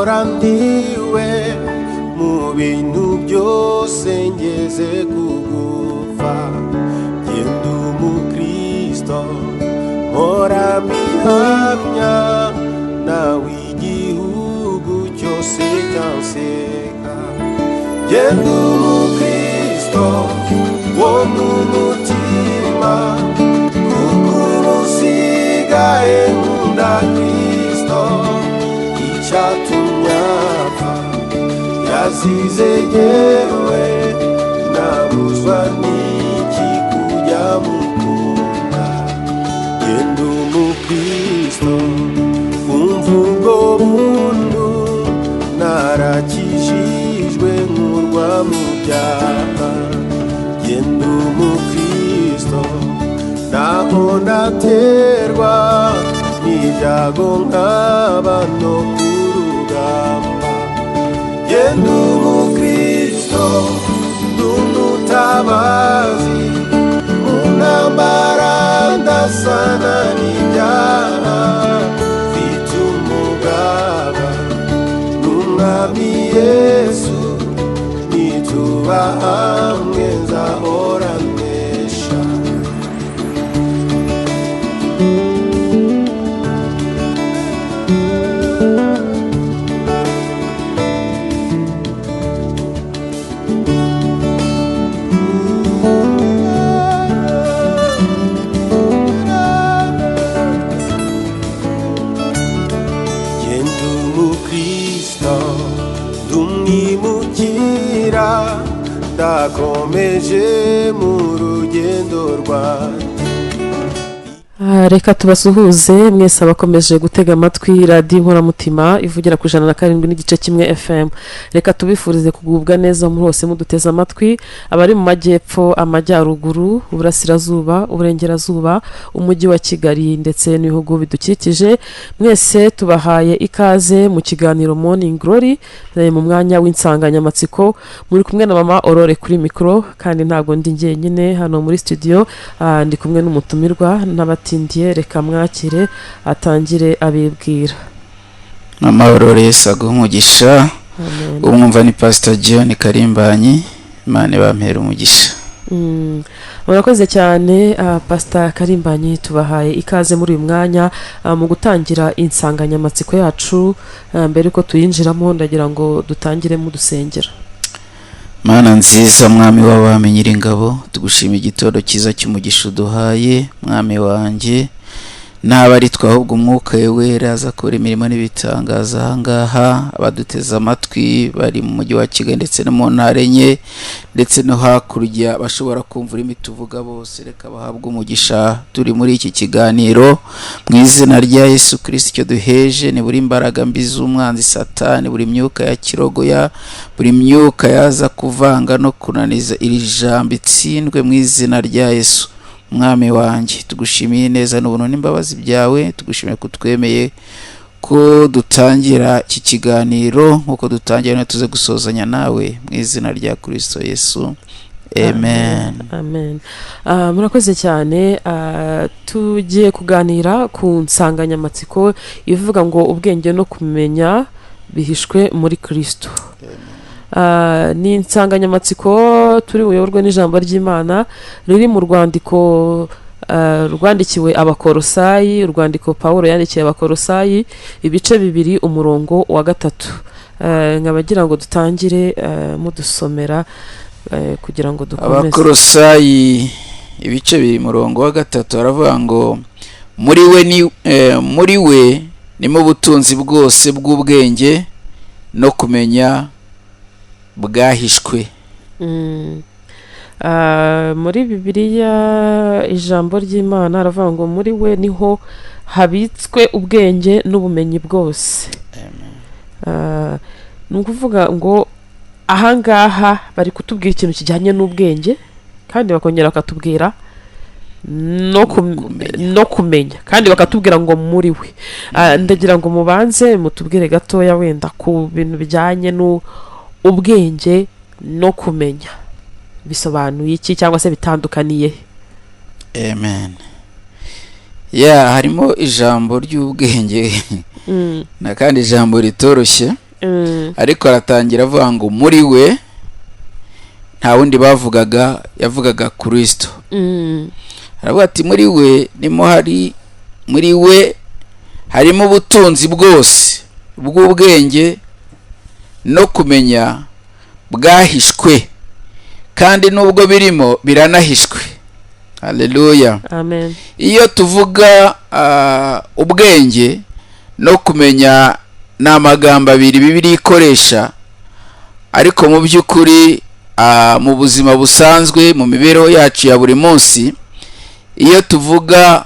Nzahora ndiwe mu bintu byose ngeze kugufa. Genda umukristo mpora mbihamya, nawe igihugu cyose cyanseka. Genda umukristo wo mu mutima, kuko ubu usigaye nkunda Kristo. Icyatumye apfa yazize yewe, nabuzwa n'iki kujya mukunda? Genda umukristo umva ubwo buntu, narakijijwe nkurwa mu byaha. Genda umukristo naho naterwa n'ibyago nkaba no ku rugamba. Genda umukristo n'umutabazi, mu ntambara ndasana n'ibyaha. Mfite umugaba n'umwami Yesu, nituba hamwe nzahora nesha. Genda umukristo ndumwimukira, ndakomeje mu rugendo rwanjye. Reka tubasuhuze mwese abakomeje gutega amatwi Radiyo Inkoramutima ivugira ku 107.1 FM. Reka tubifurize kugubwa neza muri hose muduteze amatwi, abari mu majyepfo, amajyaruguru, uburasirazuba, uburengerazuba, umujyi wa Kigali ndetse n'ibihugu bidukikije. Mwese tubahaye ikaze mu kiganiro Morning Glory, mu mwanya w'insanganyamatsiko. Muri kumwe na Mama Aurore kuri mikoro, kandi ntabwo ndi njyenyine hano muri studio, ndi kumwe n'umutumirwa n'abatindiye. Reka mwakire atangire abibwira. Mama Aurore, Yesu aguhe umugisha. Amen. Umwumva ni Pastor John Karimbanyi. Imana ibampere umugisha. Murakoze cyane, Pastor Karimbanyi. Tubahaye ikaze muri uyu mwanya mu gutangira insanganyamatsiko yacu. Mbere yuko tuyinjiramo, ndagira ngo dutangire mudusengera. Mana nziza, Mwami w'abami, Nyiringabo, tugushima igitondo cyiza cy'umugisha uduhaye. Mwami wanjye, naba ari twe, ahubwo Umwuka we Wera aza akora imirimo n'ibitangaza ahangaha. Abaduteze amatwi bari mu mujyi wa Kigali ndetse no mu ntara enye ndetse no hakurya, bashobora kumva ururimi tuvuga bose, reka bahabwe umugisha turi muri iki kiganiro. Mu izina rya Yesu Kirisito, icyo duheje ni buri imbaraga mbi z'umwanzi Satani, buri myuka ya kirogoya, buri myuka yaza kuvanga no kunaniza iri jambo, itsindwe mu izina rya Yesu. Mwami wanjye, tugushimiye neza n'ubuntu n'imbabazi byawe. Tugushimiye ko twemeye ko dutangira iki kiganiro. Nk'uko dutangira, tuze gusozanya nawe, mu izina rya Kirisito Yesu, amen. Amen. Murakoze cyane. Tugiye kuganira ku nsanganyamatsiko ivuga ngo ubwenge no kumenya bihishwe muri Kristo. Ni insanganyamatsiko turi buyoborwe n'ijambo ry'Imana riri mu rwandiko rwandikiwe Abakorosayi, urwandiko Paul yandikiye Abakorosayi, ibice 2, umurongo wa 3. Nkaba ngira ngo dutangire mudusomera kugira ngo dukomeze. Abakorosayi ibice 2, murongo wa 3, baravuga ngo muri we nimo ubutunzi bwose bw'ubwenge no kumenya bwahishwe. Muri Bibiliya, ijambo ry'Imana aravuga ngo muri we niho habitswe ubwenge n'ubumenyi bwose. Ni ukuvuga ngo ahangaha bari kutubwira ikintu kijyanye n'ubwenge, kandi bakongera bakatubwira kumenya. No kumenya, kandi bakatubwira ngo muri we. Ndagira ngo mubanze mutubwire gatoya wenda ku bintu bijyanye n'ubwenge no kumenya, bisobanuye iki cyangwa se bitandukaniye he? Amen. Ya, harimo ijambo ry'ubwenge na kandi ijambo ritoroshye. Ariko aratangira avuga ngo muri we nta wundi bavugaga, yavugaga Kristo. Aravuga ati muri we nimo hari, muri we harimo ubutunzi bwose bw'ubwenge no kumenya bwahishwe, kandi nubwo birimo biranahishwe. Haleluya. Amen. Iyo tuvuga ubwenge no kumenya, ni amagambo abiri Bibiliya ikoresha, ariko mu by'ukuri mu buzima busanzwe, mu mibereho yacu ya buri munsi, iyo tuvuga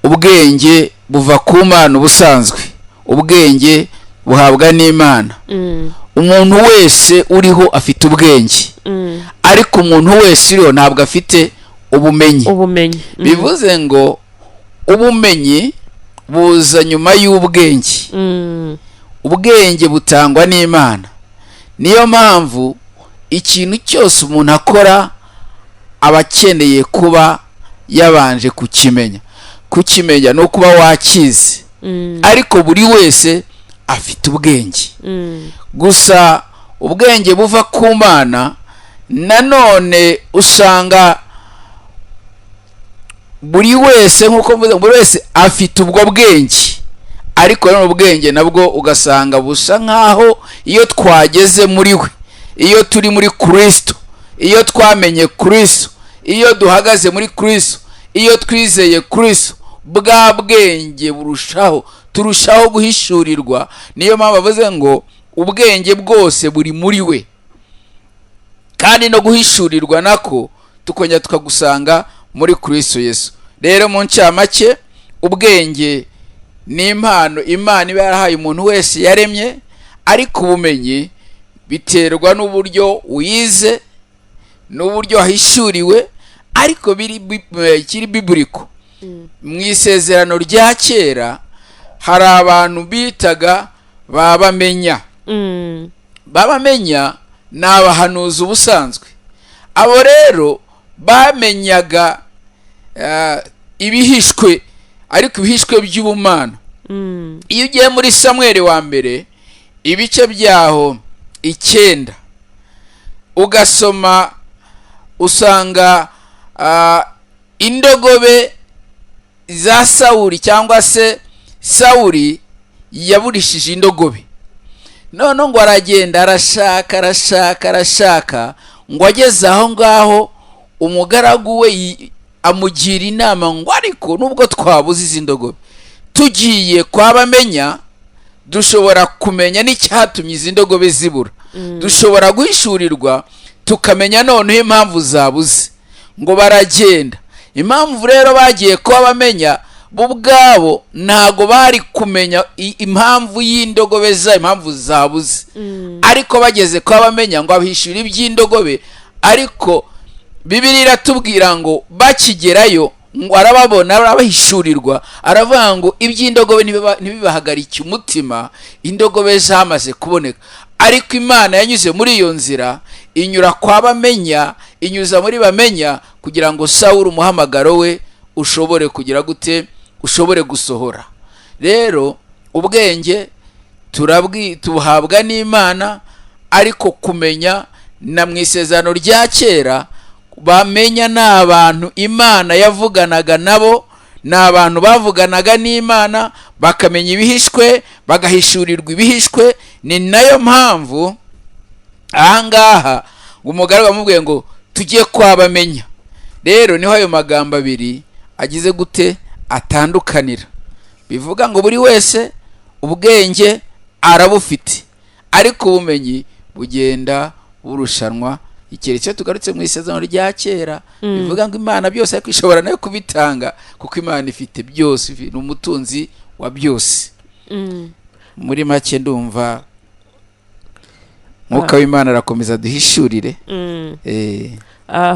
ubwenge buva ku Mana, ubusanzwe ubwenge buhabwa n'Imana. Umuntu wese uriho afite ubwenge, ariko umuntu wese uriho ntabwo afite ubumenyi. Ubumenyi. Bivuze ngo ubumenyi buza nyuma y'ubwenge. Ubwenge butangwa n'Imana. Niyo mpamvu ikintu cyose umuntu akora aba akeneye kuba yabanje kukimenya. Kukimenya ni ukuba wakize. Ariko buri wese afite ubwenge. Gusa ubwenge buva ku Mana, nanone usanga buri wese, nk'uko mvuze, buri wese afite ubwo bwenge, ariko nanone ubwenge nabwo ugasanga busa nk'aho iyo twageze muri we, iyo turi muri Kristo, iyo twamenye Kristo, iyo duhagaze muri Kristo, iyo twizeye Kristo, bwa bwenge burushaho, turushaho guhishurirwa. Niyo mpamvu bavuze ngo ubwenge bwose buri muri we, kandi no guhishurirwa nako tukongera tukagusanga muri Kristo Yesu. Rero mu ncamake, ubwenge ni impano Imana iba yarahaye umuntu wese yaremye, ariko ubumenyi biterwa n'uburyo wize n'uburyo wahishuriwe. Ariko biri kiri biblical, mu Isezerano rya Kera hari abantu bitaga babamenya. Babamenya ni abahanuzi ubusanzwe. Abo rero bamenyaga ibihishwe, ariko ibihishwe by'ubumana. Iyo ugiye muri Samweli wa mbere, ibice byaho 9, ugasoma, usanga indogobe za Sawuli, cyangwa se Sawuli yaburishije indogobe, noneho ngo aragenda arashaka, arashaka, arashaka, ngo ageze aho ngaho umugaragu we amugira inama ngo ariko nubwo twabuze izi ndogobe, tugiye kwa bamenya dushobora kumenya n'icyatumye izi ndogobe zibura, dushobora guhishurirwa tukamenya noneho impamvu zabuze. Ngo baragenda. Impamvu rero bagiye kuba bamenya, bo ubwabo ntago bari kumenya impamvu y'indogobe za impamvu zabuze, ariko bageze kuba bamenya ngo abishyura iby'indogobe. Ariko Bibiliya iratubwira ngo bakigerayo ngo arababona, arabahishurirwa, aravuga ngo iby'indogobe ntibibahagarike umutima, indogobe zamaze kuboneka. Ariko Imana yanyuze muri iyo nzira, inyura kwa bamenya, inyuza muri bamenya, kugira ngo Sawuli umuhamagaro we ushobore kugira gute? Ushobore gusohora. Rero ubwenge tubuhabwa n'Imana, ariko kumenya na mu Isezerano rya Kera bamenya ni abantu Imana yavuganaga nabo, ni abantu bavuganaga n'Imana bakamenya ibihishwe, bagahishurirwa ibihishwe. Ni nayo mpamvu ahangaha umugaragu amubwiye ngo tujye kwabamenya. Rero niho ayo magambo abiri agize gute? Atandukanira. Bivuga ngo buri wese ubwenge arabufite, ariko ubumenyi bugenda burushanwa. Ikintu cyo tugarutse mu Isezerano rya Kera, bivuga ngo Imana byose ariko ishobora nayo kubitanga, kuko Imana ifite byose, ni umutunzi wa byose. Muri make ndumva Mwuka w'Imana arakomeza duhishurire.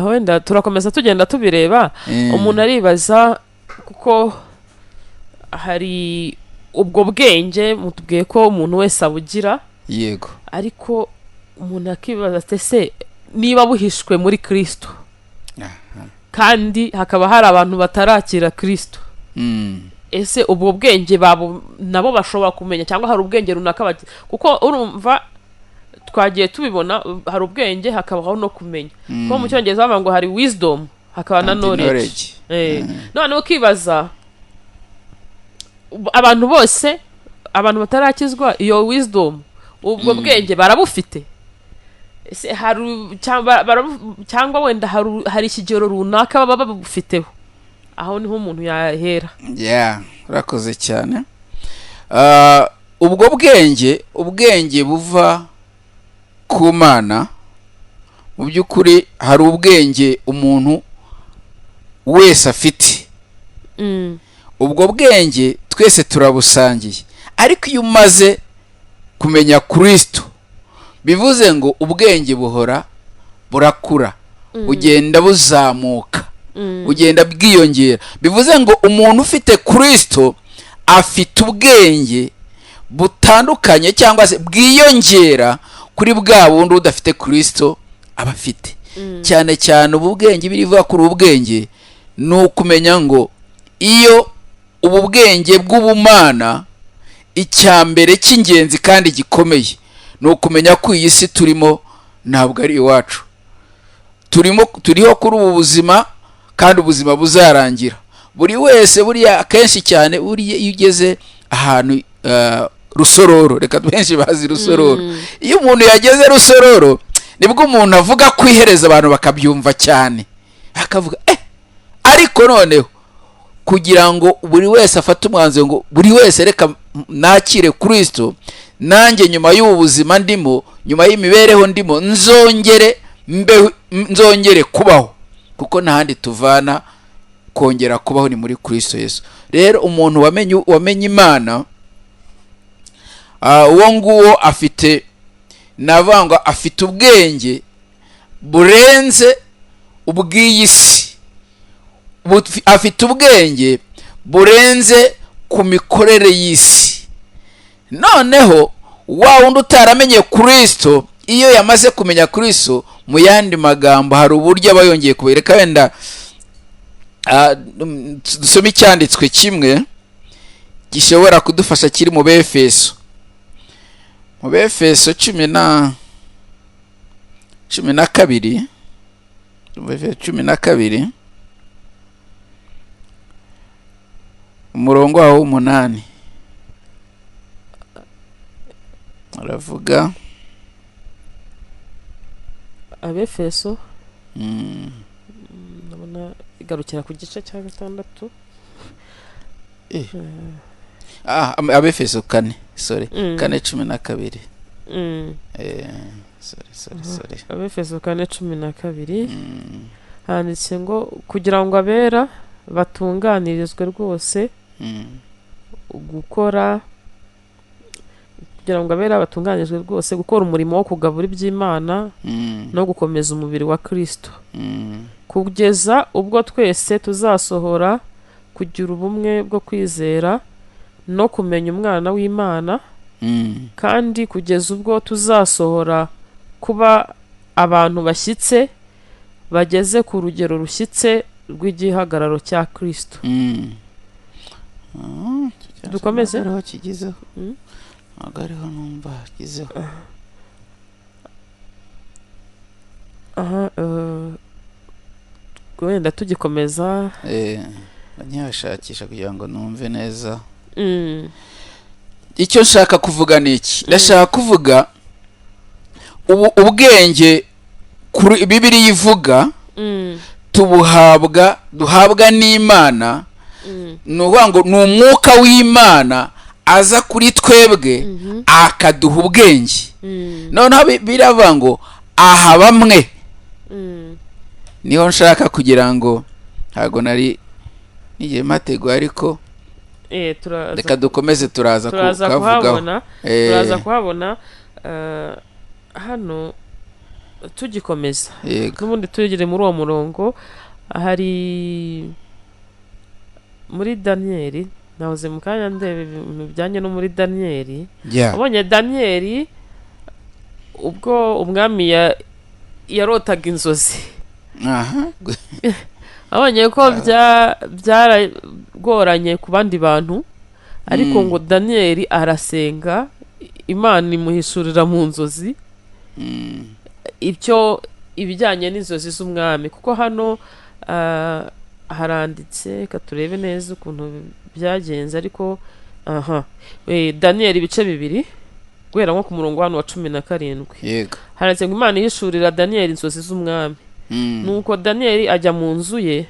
Wenda turakomeza tugenda tubireba. Umuntu aribaza, kuko hari ubwo bwenge mutubwiye ko umuntu wese abugira, ariko umuntu akibaza ati ese niba buhishwe muri Kristo, kandi hakaba hari abantu batarakira Kristo, Ese ubwo bwenge babo nabo bashobora kumenya, cyangwa hari ubwenge runaka kuko urumva twagiye tubibona, hari ubwenge hakabaho no kumenya. Kuko mu Cyongereza bavuga ngo hari wisdom hakaba na knowledge. Noneho ukibaza abantu bose, abantu batarakizwa, iyo wisdom, ubwo bwenge barabufite? Ese hari cyangwa wenda hari ikigero runaka baba babufiteho? Aho niho umuntu yahera. Yeah, urakoze cyane. Ubwo ubwenge buva ku Mana, mu by'ukuri hari ubwenge umuntu wese afite. Ubwo bwenge twese turabusangiye, ariko iyo umaze kumenya Kristo, bivuze ngo ubwenge buhora burakura, bugenda buzamuka, bugenda bwiyongera. Bivuze ngo umuntu ufite Kristo afite ubwenge butandukanye cyangwa se bwiyongera kuri bwa bundi udafite Kristo aba afite. Cyane cyane ubu bwenge, birivuga kuri ubu bwenge, ni ukumenya ngo iyo ubu bwenge bw'ubumana, icya mbere cy'ingenzi kandi gikomeye ni ukumenya ko iyi si turimo ntabwo ari iwacu. Turiho kuri ubu buzima, kandi ubuzima buzarangira. Buri wese buriya akenshi cyane buriya iyo ugeze ahantu Rusororo, reka benshi bazi Rusororo, iyo umuntu yageze Rusororo nibwo umuntu avuga kwihereza, abantu bakabyumva cyane, akavuga ariko noneho kugira ngo buri wese afate umwanzuro ngo buri wese reka nakire Kristo, nanjye nyuma y'ubu buzima ndimo, nyuma y'imibereho ndimo, nzongere kubaho, kuko nta handi tuvana kongera kubaho ni muri Kristo Yesu. Rero umuntu wamenye Imana, uwo nguwo afite, navuga ngo afite ubwenge burenze ubw'iyi si, afite ubwenge burenze ku mikorere y'isi. Noneho wa wundi utaramenye Kristo, iyo yamaze kumenya Kristo, mu yandi magambo hari uburyo aba yongeye kubereka. Wenda dusome icyanditswe kimwe gishobora kudufasha kiri mu Befeso, mu Befeso 12, mu Befeso 12 umurongo wawo 8 aravuga. Abefeso ndabona igarukira ku gice cya 6. Abefeso 4, sorry, 4:12. Sorry. Abefeso 4:12 handitse ngo kugira ngo abera batunganirizwe rwose gukora, kugira ngo abera batunganirizwe rwose gukora umurimo wo kugabura iby'Imana no gukomeza umubiri wa Kristo, kugeza ubwo twese tuzasohora kugira ubumwe bwo kwizera no kumenya umwana w'Imana, kandi kugeza ubwo tuzasohora kuba abantu bashyitse bageze ku rugero rushyitse rw'igihagararo cya Kristo. Dukomeze. Ntabwo kigezeho, ntabwo ariho numva kigezeho. Aha, wenda tugikomeza nyashakisha kugira ngo numve neza. Icyo nshaka kuvuga ni iki? Ndashaka kuvuga ubwenge kuri Bibiliya ivuga tubuhabwa, duhabwa n'Imana. Ni ukuvuga ngo ni umwuka w'Imana aza kuri twebwe akaduha ubwenge. Noneho biravuga ngo aha bamwe, niho nshaka kugira ngo, ntabwo nari nigiye mpateguye, ariko reka dukomeze, turaza kuhavugaho. Turaza kuhabona hano tugikomeza. N'ubundi tugere muri uwo murongo. Hari muri Daniyeli, nahoze mu kanya ndeba ibintu bijyanye no muri Daniyeli. Abonye Daniyeli ubwo umwami yarotaga inzozi. Abonye ko byaragoranye ku bandi bantu, ariko ngo Daniyeli arasenga, Imana imuhishurira mu nzozi ibyo ibijyanye n'inzozi z'umwami. Kuko hano haranditse, reka turebe neza ukuntu byagenze. Ariko aha, Daniyeli ibice 2, guhera nko ku murongo hano wa 17, handitse ngo Imana ihishurira Daniyeli inzozi z'umwami. Nuko Daniyeli ajya mu nzu ye,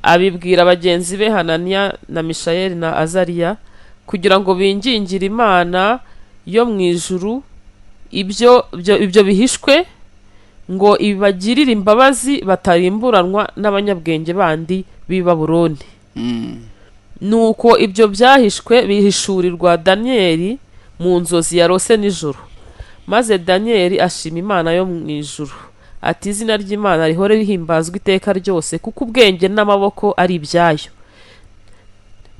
abibwira bagenzi be Hananiya na Mishayeli na Azariya, kugira ngo bingingire Imana yo mu ijuru ibyo bihishwe, ngo ibagirire imbabazi batarimburanwa n'abanyabwenge bandi b'i Babuloni. Nuko ibyo byahishwe bihishurirwa Daniyeli mu nzozi yarose nijoro. Maze Daniyeli ashima Imana yo mu ijuru, ati: "Izina ry'Imana rihore rihimbazwa iteka ryose, kuko ubwenge n'amaboko ari ibyayo.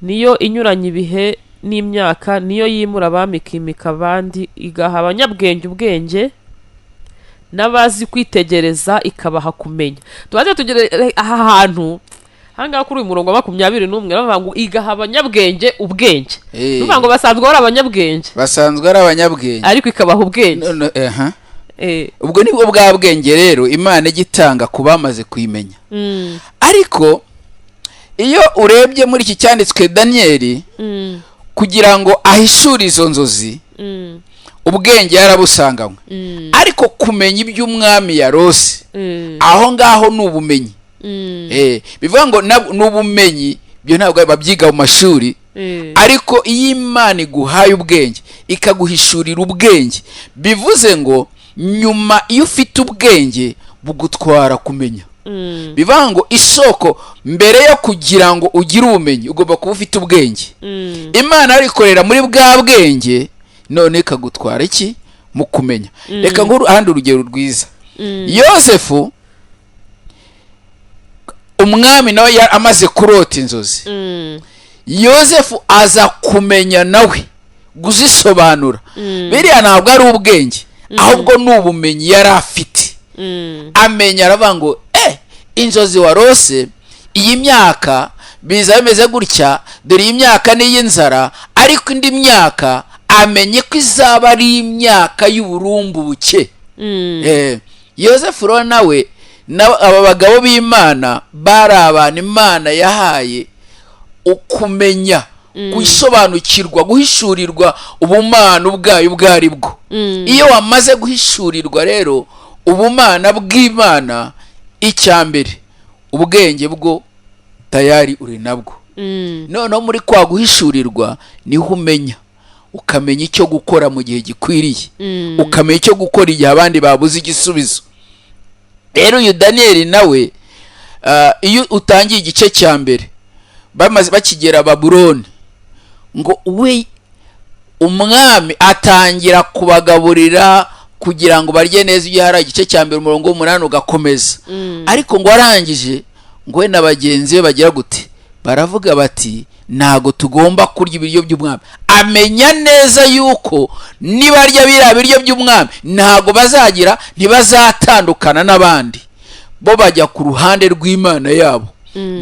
Niyo inyuranye ibihe n'imyaka, niyo yimura abami ikimika abandi, igaha abanyabwenge ubwenge, n'abazi kwitegereza ikabaha kumenya." Tubanze tugere aha hantu ahangaha kuri uyu murongo wa 21, bavuga ngo igaha abanyabwenge ubwenge. Ni ukuvuga ngo basanzwe bari abanyabwenge. Basanzwe ari abanyabwenge. Ariko ikabaha ubwenge. No, no, aha. Ubwo nibwo bwa bwenge rero Imana ijya itanga ku bamaze kuyimenya. Ariko iyo urebye muri iki cyanditswe, Daniyeli, kugira ngo ahishure izo nzozi, ubwenge yarabusanganywe, ariko kumenya iby'umwami yarose, aho ngaho ni ubumenyi. Bivuga ngo ni ubumenyi, ibyo ntabwo babyiga mu mashuri. Ariko iyo Imana iguhaye ubwenge, ikaguhishurira ubwenge, bivuze ngo nyuma iyo ufite ubwenge bugutwara kumenya. Bivuga ngo isoko mbere yo kugira ngo ugire ubumenyi, ugomba kuba ufite ubwenge. Imana arikorera muri bwa bwenge, none ikagutwara iki? Mu kumenya. Reka ngo ahandi urugero rwiza, Yosefu. Umwami nawe yari amaze kurota inzozi, Yosefu aza kumenya nawe kuzisobanura. Biriya ntabwo ari ubwenge, ahubwo ni ubumenyi yari afite. Amenya, aravuga ngo inzozi warose, iyi myaka biza bimeze gutya, dore iyi myaka ni iy'inzara, ariko indi myaka amenye ko izaba ari imyaka y'uburumbuke. Yosefu rero nawe, aba bagabo b'Imana bari abantu Imana yahaye ukumenya, gusobanukirwa, guhishurirwa ubumana ubwayo ubwo ari bwo. Iyo wamaze guhishurirwa rero ubumana bw'Imana, icya mbere ubwenge bwo tayari uri nabwo. Noneho muri kwa guhishurirwa niho umenya, ukamenya icyo gukora mu gihe gikwiriye, ukamenya icyo gukora igihe abandi babuze igisubizo. Rero uyu Daniyeli nawe, iyo utangiye igice cya mbere, bamaze bakigera Babuloni, ngo we umwami atangira kubagaburira kugira ngo barye neza. Iyo hari igice cya mbere umurongo w'8 ugakomeza, ariko ngo arangije, ngo we na bagenzi be bagira gute? Baravuga bati: "Ntago tugomba kurya ibiryo by'umwami." Amenya neza yuko nibarya biriya biryo by'umwami, ntago bazagira, ntibazatandukana n'abandi. Bo bajya ku ruhande rw'Imana yabo,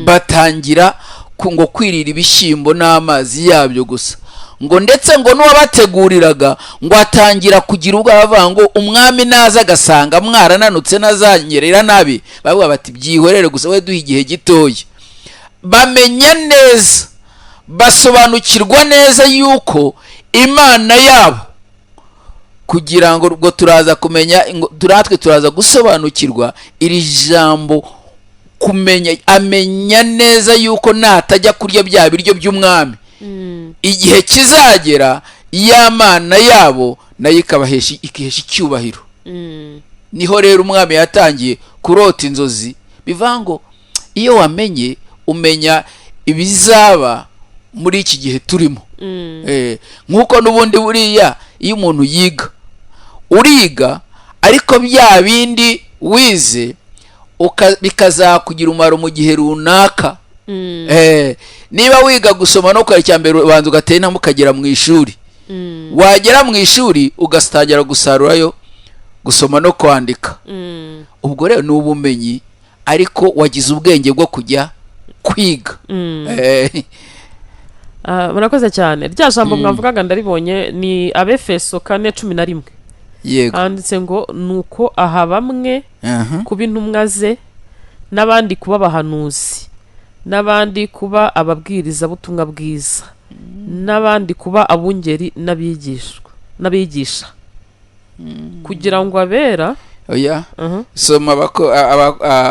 batangira ngo kwirira ibishyimbo n'amazi yabyo gusa. Ngo ndetse ngo n'uwabateguriraga ngo atangira kugira ubwo abavuga ngo umwami naza agasanga mwarananutse nazanyerera nabi. Bavuga bati: "Byihorere gusa, we duha igihe gitoya." Bamenya neza, basobanukirwa neza yuko Imana yabo, kugira ngo ubwo turaza kumenya turatwe turaza gusobanukirwa iri jambo kumenya. Amenya neza yuko natajya kurya bya biryo by'umwami, igihe kizagera ya Mana yabo nayo ikabahesha, ikihesha icyubahiro. Niho rero umwami yatangiye kurota inzozi. Bivuga ngo iyo wamenye, umenya ibizaba muri iki gihe turimo. Nk'uko n'ubundi buriya iyo umuntu yiga, uriga, ariko bya bindi wize bikazakugira umumaro mu gihe runaka. Niba wiga gusoma no kwandika, icya mbere ubanza ugatera intambwe ukagera mu ishuri. Wagera mu ishuri ugatangira gusarurayo gusoma no kwandika. Ubwo rero ni ubumenyi. Ariko wagize ubwenge bwo kujya kwiga. Ah, murakoze cyane. Rya jambo mwavugaga ndaribonye, ni Abefeso 4:11. Handitse ngo: "Nuko aha bamwe kuba intumwa ze, n'abandi kuba abahanuzi, n'abandi kuba ababwirizabutumwa bwiza, n'abandi kuba abungeri n'abigishwa n'abigisha, kugira ngo abera" Oya. Soma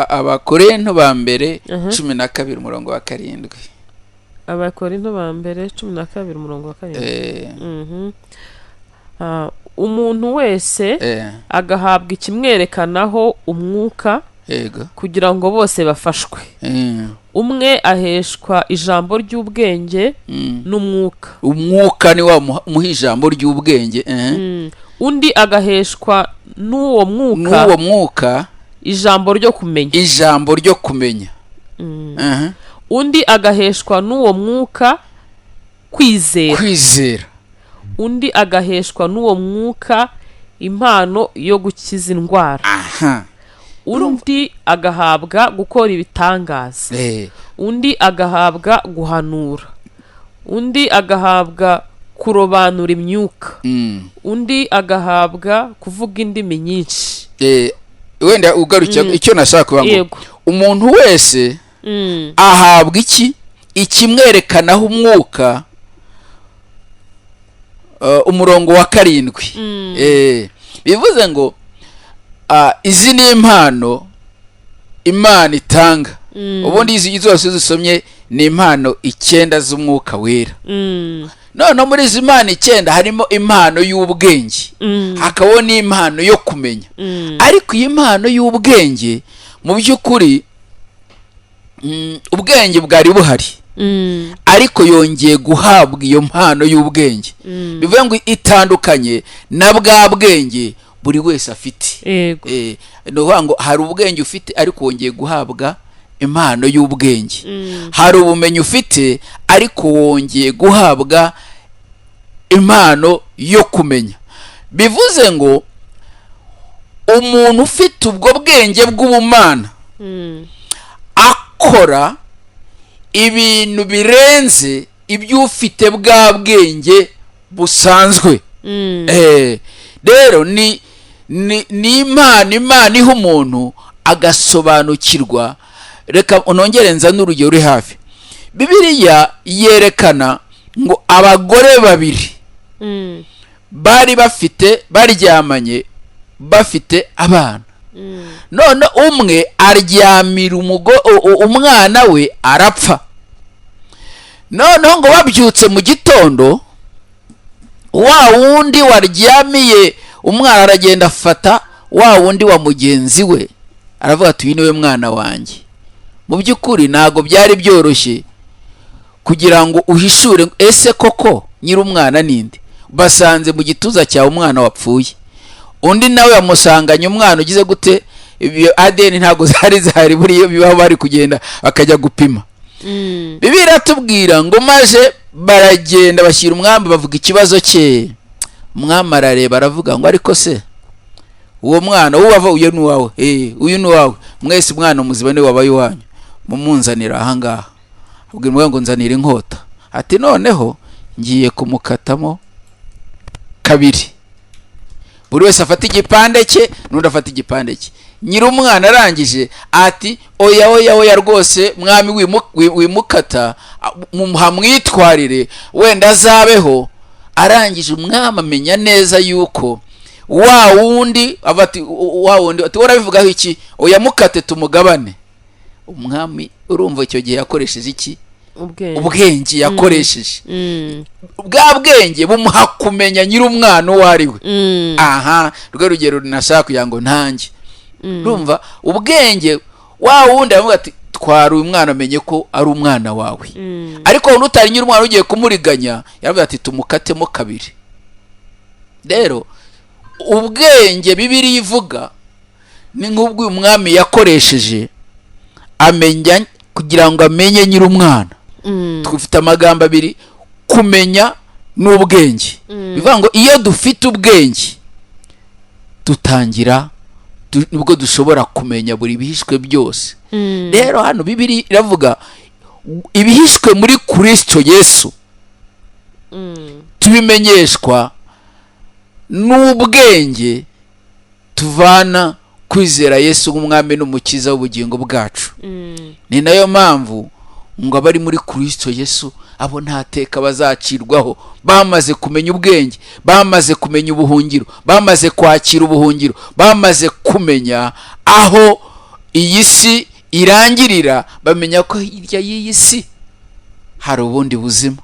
Abakorento ba mbere 12 umurongo wa 7. Abakorinto ba mbere 12 umurongo wa 7. Ah, umuntu wese agahabwa ikimwerekanaho umwuka, kugira ngo bose bafashwe. Umwe aheshwa ijambo ry'ubwenge n'umwuka. Umwuka ni wa umuha ijambo ry'ubwenge. Undi agaheshwa n'uwo mwuka n'uwo mwuka ijambo ryo kumenya. Ijambo ryo kumenya. Undi agaheshwa n'uwo mwuka kwizera. Kwizera. Undi agaheshwa n'uwo mwuka impano yo gukiza indwara. Undi agahabwa gukora ibitangaza. Undi agahabwa guhanura, undi agahabwa kurobanura imyuka, undi agahabwa kuvuga indimi nyinshi. Wenda ugarukiye icyo nashaka kuvuga ngo umuntu wese ahabwa iki? Ikimwerekanaho umwuka. Umurongo wa 7. Bivuze ngo izi ni impano Imana itanga. Ubundi izi zose zisomye ni impano 9 z'Umwuka Wera. Noneho muri izi mpano 9 harimo impano y'ubwenge, hakabaho n'impano yo kumenya. Ariko iyi mpano y'ubwenge, mu by'ukuri ubwenge bwari buhari, ariko yongeye guhabwa iyo mpano y'ubwenge. Bivuze ngo itandukanye na bwa bwenge buri wese afite. Ni ukuvuga ngo hari ubwenge ufite, ariko wongeye guhabwa impano y'ubwenge. Hari ubumenyi ufite, ariko wongeye guhabwa impano yo kumenya. Bivuze ngo umuntu ufite ubwo bwenge bw'ubumana akora ibintu birenze ibyo ufite bwa bwenge busanzwe. Rero ni impano Imana iha umuntu agasobanukirwa. Reka unongere nzane urugero uri hafi. Bibiliya yerekana ngo abagore babiri bari bafite, baryamanye, bafite abana. None umwe aryamira umwana we arapfa. Noneho ngo babyutse mu gitondo, wa wundi waryamiye umwana aragenda afata wa wundi wa mugenzi we, aravuga ati: "Uyu niwe mwana wanjye." Mu by'ukuri ntabwo byari byoroshye kugira ngo uhishure ese koko nyiri umwana ninde. Basanze mu gituza cyawe umwana wapfuye, undi nawe yamusanganye umwana ugize gute? Ibyo ADN ntabwo zari zihari, buriya bibaho bari kugenda bakajya gupima. Bibiliya iratubwira ngo maze baragenda bashyira umwami, bavuga ikibazo cye. Umwami arareba, aravuga ngo: "Ariko se uwo mwana uwo uyu ni uwawe? Uyu ni uwawe. Mwese umwana muzima niwe wabaye iwanyu, mumunzanira ahangaha." Abwira umugabo ngo: "Nzanira inkota." Ati: "Noneho ngiye kumukatamo kabiri, buri wese afata igipande cye, n'undi afata igipande cye." Nyiri umwana arangije ati: "Oya, oya, oya rwose mwami, wimukata, hamwitwarire wenda azabeho." Arangije umwami amenya neza yuko wa wundi ava ati wa wundi ati: "Urabivugaho iki? Oya, mukate tumugabane." Umwami urumva icyo gihe yakoresheje iki? Ubwenge. Ubwenge yakoresheje, bwa bwenge bumuha kumenya nyiri umwana uwo ari we. Aha rwo rugero nashaka kugira ngo ntange. Urumva ubwenge, wa wundi aravuga ati: "Twara uyu mwana, amenye ko ari umwana wawe." Ariko wundi utari nyiri umwana ugiye kumuriganya yaravuga ati: "Tumukatemo kabiri." Rero ubwenge Bibiliya ivuga ni nk'ubwo uyu mwami yakoresheje amenya, kugira ngo amenye nyiri umwana. Dufite amagambo abiri: kumenya n'ubwenge. Bivuga ngo iyo dufite ubwenge dutangira Nibwo dushobora kumenya buri bihishwe byose. Rero hano Bibiri iravuga ibihishwe muri Kristo Yesu tubimenyeshwa n'ubwenge tuvana kwizera Yesu nk'Umwami n'Umukiza w'ubugingo bwacu. Ni nayo mpamvu ngo abari muri Kristo Yesu abo nta teka bazacirwaho. Bamaze kumenya ubwenge, bamaze kumenya ubuhungiro, bamaze kwakira ubuhungiro, bamaze kumenya aho iyi si irangirira, bamenya ko hirya y'iyi si hari ubundi buzima,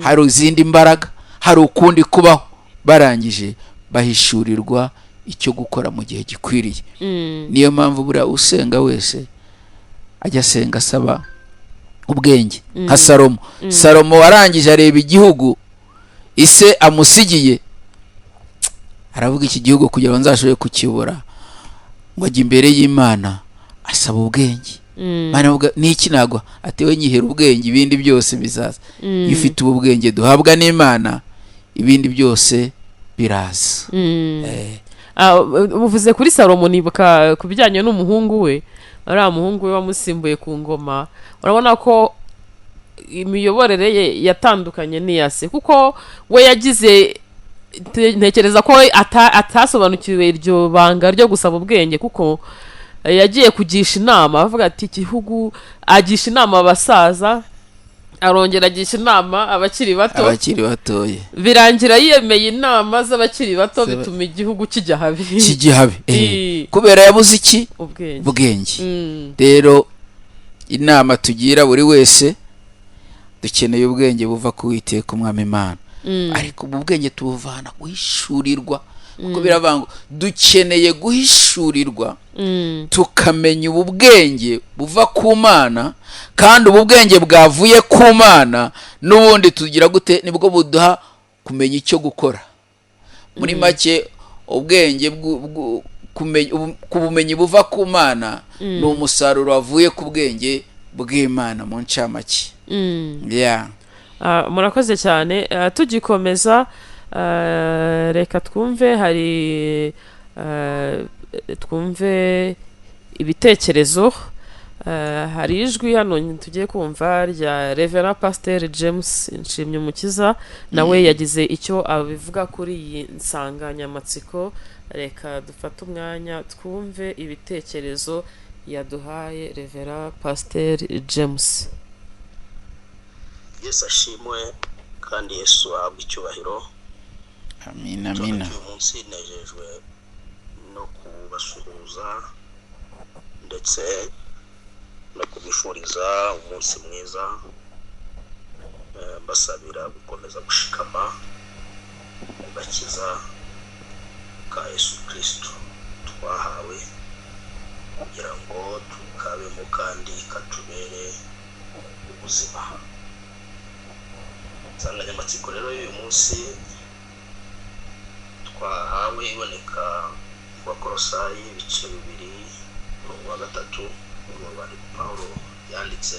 hari izindi mbaraga, hari ukundi kubaho. Barangije bahishurirwa icyo gukora mu gihe gikwiriye. Niyo mpamvu buriya usenga wese ajya asenga asaba ubwenge nka Salomo. Salomo warangije areba igihugu ise amusigiye, aravuga: "Iki gihugu kugira ngo nzashobore kukibura," ngo ajya imbere y'Imana asaba ubwenge. Imana ivuga: "Niki nagwa?" Ati: "We nyihera ubwenge, ibindi byose bizaza." Iyo ufite ubu bwenge duhabwa n'Imana, ibindi byose biraza. Uvuze kuri Salomo, nibuka ku bijyanye n'umuhungu we, uriya muhungu we wamusimbuye ku ngoma. Urabona ko imiyoborere ye yatandukanye n'iya se, kuko we yagize ntekereza ko atasobanukiwe iryo banga ryo gusaba ubwenge, kuko yagiye kugisha inama, avuga ati igihugu, agisha inama abasaza, arongera agisha inama abakiri bato. Abakiri batoye. Birangira yiyemeye inama z'abakiri bato, bituma igihugu kijya habi. Kijya habi. Kubera yabuze iki? Ubwenge. Ubwenge. Rero inama tugira buri wese, dukeneye ubwenge buva ku Witeka Umwami Imana. Ariko ubu bwenge tubuvana guhishurirwa, kuko biravuga ngo dukeneye guhishurirwa, tukamenya ubu bwenge buva ku Mana. Kandi ubu bwenge bwavuye ku Mana n'ubundi tugira gute? Nibwo buduha kumenya icyo gukora. Muri make, ubwenge ku bumenyi buva ku Mana ni umusaruro wavuye ku bwenge bw'Imana, mu ncamake. Yeah. Murakoze cyane. Tugikomeza, reka twumve, hari twumve ibitekerezo. Hari ijwi hano tugiye kumva rya Reverend Pasteur James Nshimyumukiza, nawe yagize icyo abivuga kuri iyi nsanganyamatsiko. Reka dufate umwanya twumve ibitekerezo yaduhaye Reverend Pasteur James. Yesu ashimwe kandi Yesu ahabwe icyubahiro. Amina, amina. Uyu munsi nejejwe no kubasuhuza ndetse no kubifuriza umunsi mwiza, mbasabira gukomeza gushikama mu gakiza ka Yesu Kirisito twahawe, kugira ngo tukabemo kandi katubere ubuzima. Insanganyamatsiko rero y'uyu munsi twahawe iboneka mu Bakorosayi ibice 2 umurongo wa 3, mu rwandiko Pawulo yanditse.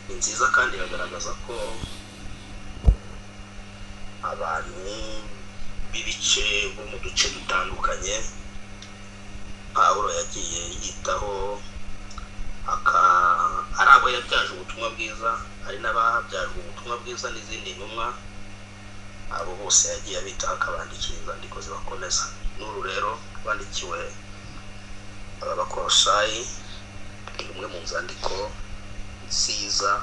Ni nziza kandi iragaragaza ko abantu b'ibice bo mu duce dutandukanye Pawulo yagiye yitaho, ari abo yabyaje ubutumwa bwiza, hari n'ababyajwe ubutumwa bwiza n'izindi ntumwa. Abo bose yagiye abitaho, akabandikira inzandiko zibakomeza. N'uru rero rwandikiwe aba Bakorosayi ni rumwe mu nzandiko nziza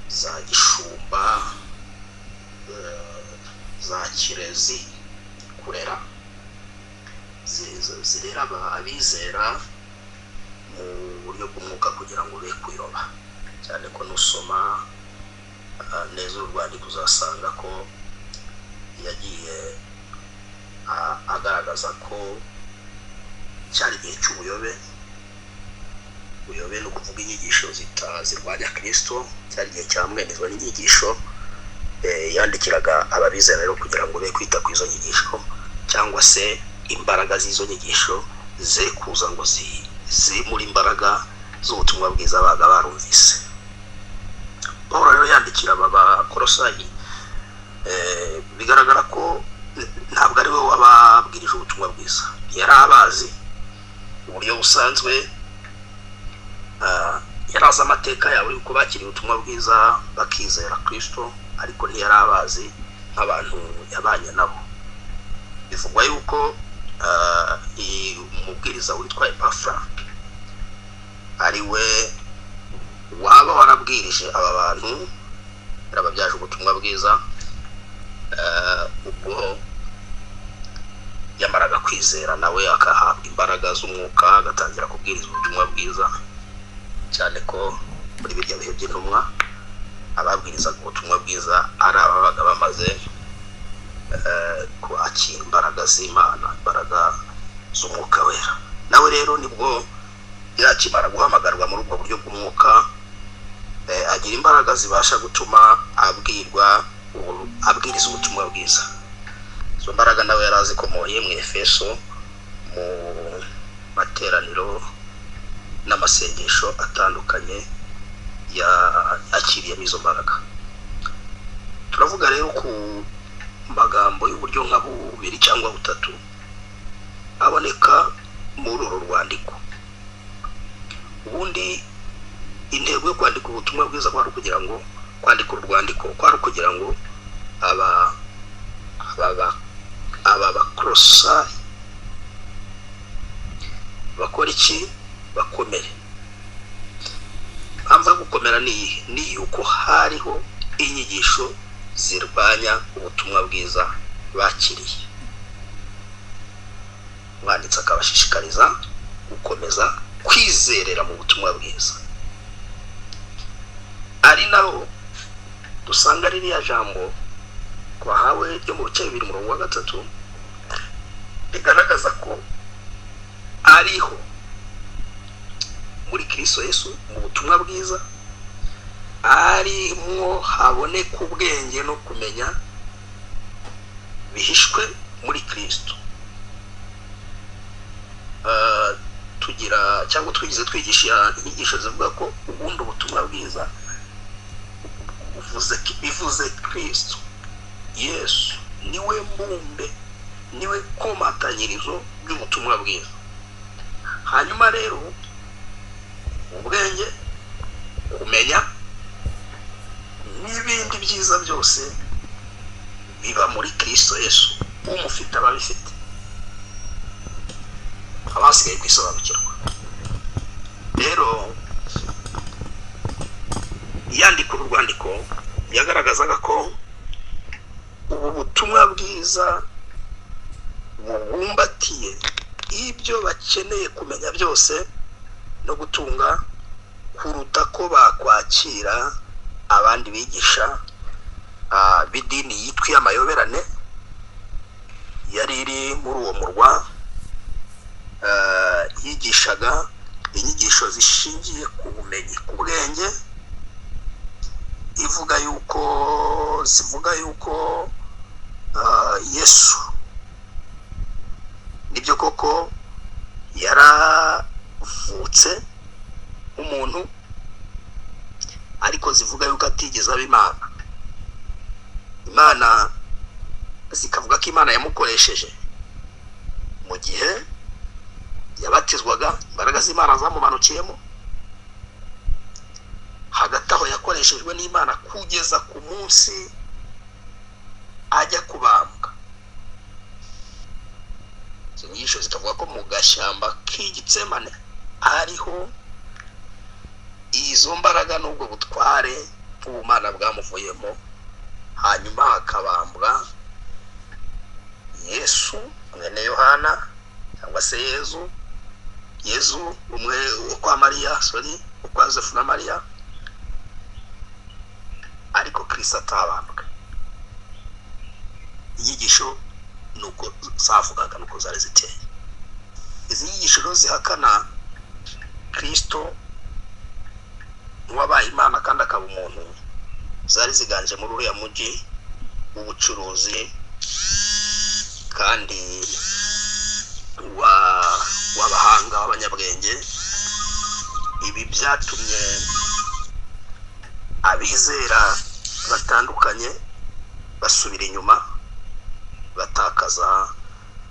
za gishumba, za kirezi, kurera, zirera abizera mu buryo bw'umwuka kugira ngo be kuyoba cyane, ko nusoma neza uru rwandiko uzasanga ko yagiye agaragaza ko cyari igihe cy'ubuyobe. Ubuyobe ni ukuvuga inyigisho zirwanya Kirisito. Cyari igihe cya mwene izo nyigisho. Yandikiraga ababizera rero kugira ngo be kwita ku izo nyigisho, cyangwa se imbaraga z'izo nyigisho ze kuza ngo zimure imbaraga z'ubutumwa bwiza baga barumvise. Paul rero yandikira aba Bakorosayi, bigaragara ko ntabwo ari we wababwirije. Yari abazi uburyo busanzwe, yari azi amateka yabo yuko bakiriye ubutumwa bwiza bakizera Kristo, ariko ntiyari abazi nk'abantu yabanye nabo. Bivugwa yuko umubwiriza witwa Epafra ari we waba warabwirije aba bantu, yarababyaje ubutumwa bwiza ubwo yamaraga kwizera, nawe akahabwa imbaraga z'umwuka agatangira kubwiriza ubutumwa bwiza, cyane ko muri birya bihe by'intumwa ababwirizaga ubutumwa bwiza ari ababaga bamaze kwakira imbaraga z'Imana, imbaraga z'umwuka wera. Nawe rero nibwo yakimara guhamagarwa muri ubwo buryo bw'umwuka, agira imbaraga zibasha gutuma abwiriza ubutumwa bwiza. Izo mbaraga nawe yari azikomoye mu Efeso, mu materaniro n'amasengesho atandukanye yakiriyemo izo mbaraga. Turavuga rero ku magambo y'uburyo nka bubiri cyangwa butatu aboneka muri uru rwandiko. Ubundi intego yo kwandika ubutumwa bwiza kwari ukugira ngo, kwandika uru rwandiko kwari ukugira ngo aba Bakorosayi bakora iki? Bakomere. Impamvu yo gukomera ni iyihe? Ni yuko hariho inyigisho zirwanya ubutumwa bwiza bakiriye. Umwanditsi akabashishikariza gukomeza kwizerera mu butumwa bwiza. Ari naho dusanga ririya jambo twahawe ryo mu bice 2 umurongo wa 3 rigaragaza ko ariho muri Kristo Yesu mu butumwa bwiza arimwo haboneka ubwenge no kumenya bihishwe muri Kristo. Tugira cyangwa twigize twigisha inyigisho zivuga ko ubundi ubutumwa bwiza bivuze Kristo Yesu, niwe mbumbe, niwe komatanyirizo ry'ubutumwa bwiza. Hanyuma rero ubwenge, kumenya n'ibindi byiza byose biba muri Kristo Yesu. Umufite ababifite, abasigaye kwisobanukirwa. Rero yandika uru rwandiko yagaragazaga ko ubu butumwa bwiza bubumbatiye ibyo bakeneye kumenya byose no gutunga, kuruta ko bakwakira abandi bigisha b'idini yitwa iy'amayoberane yari iri muri uwo murwa, yigishaga inyigisho zishingiye ku bumenyi, ku bwenge, ivuga yuko zivuga yuko Yesu nibyo koko yaravutse umuntu, ariko zivuga yuko atigeze aba Imana. Imana zikavuga ko Imana yamukoresheje mu gihe yabatizwaga, imbaraga z'Imana zamumanukiyemo. Hagati aho yakoreshejwe n'Imana kugeza ku munsi ajya kubambwa. Izo nyigisho zikavuga ko mu gashyamba k'Igitsemane ariho izo mbaraga n'ubwo butware bw'ubumana bwamuvuyemo, hanyuma hakabambwa Yesu mwene Yohana cyangwa se Yezu, Yezu umwe wo kwa Mariya, sorry, wo kwa Yosefu na Mariya, ariko Kristo atabambwe. Inyigisho nuko zavugaga, nuko zari ziteye. Izi nyigisho rero zihakana Kristo wabaye Imana kandi akaba umuntu, zari ziganje muri uriya mujyi w'ubucuruzi kandi w'abahanga w'abanyabwenge. Ibi byatumye abizera batandukanye basubira inyuma, batakaza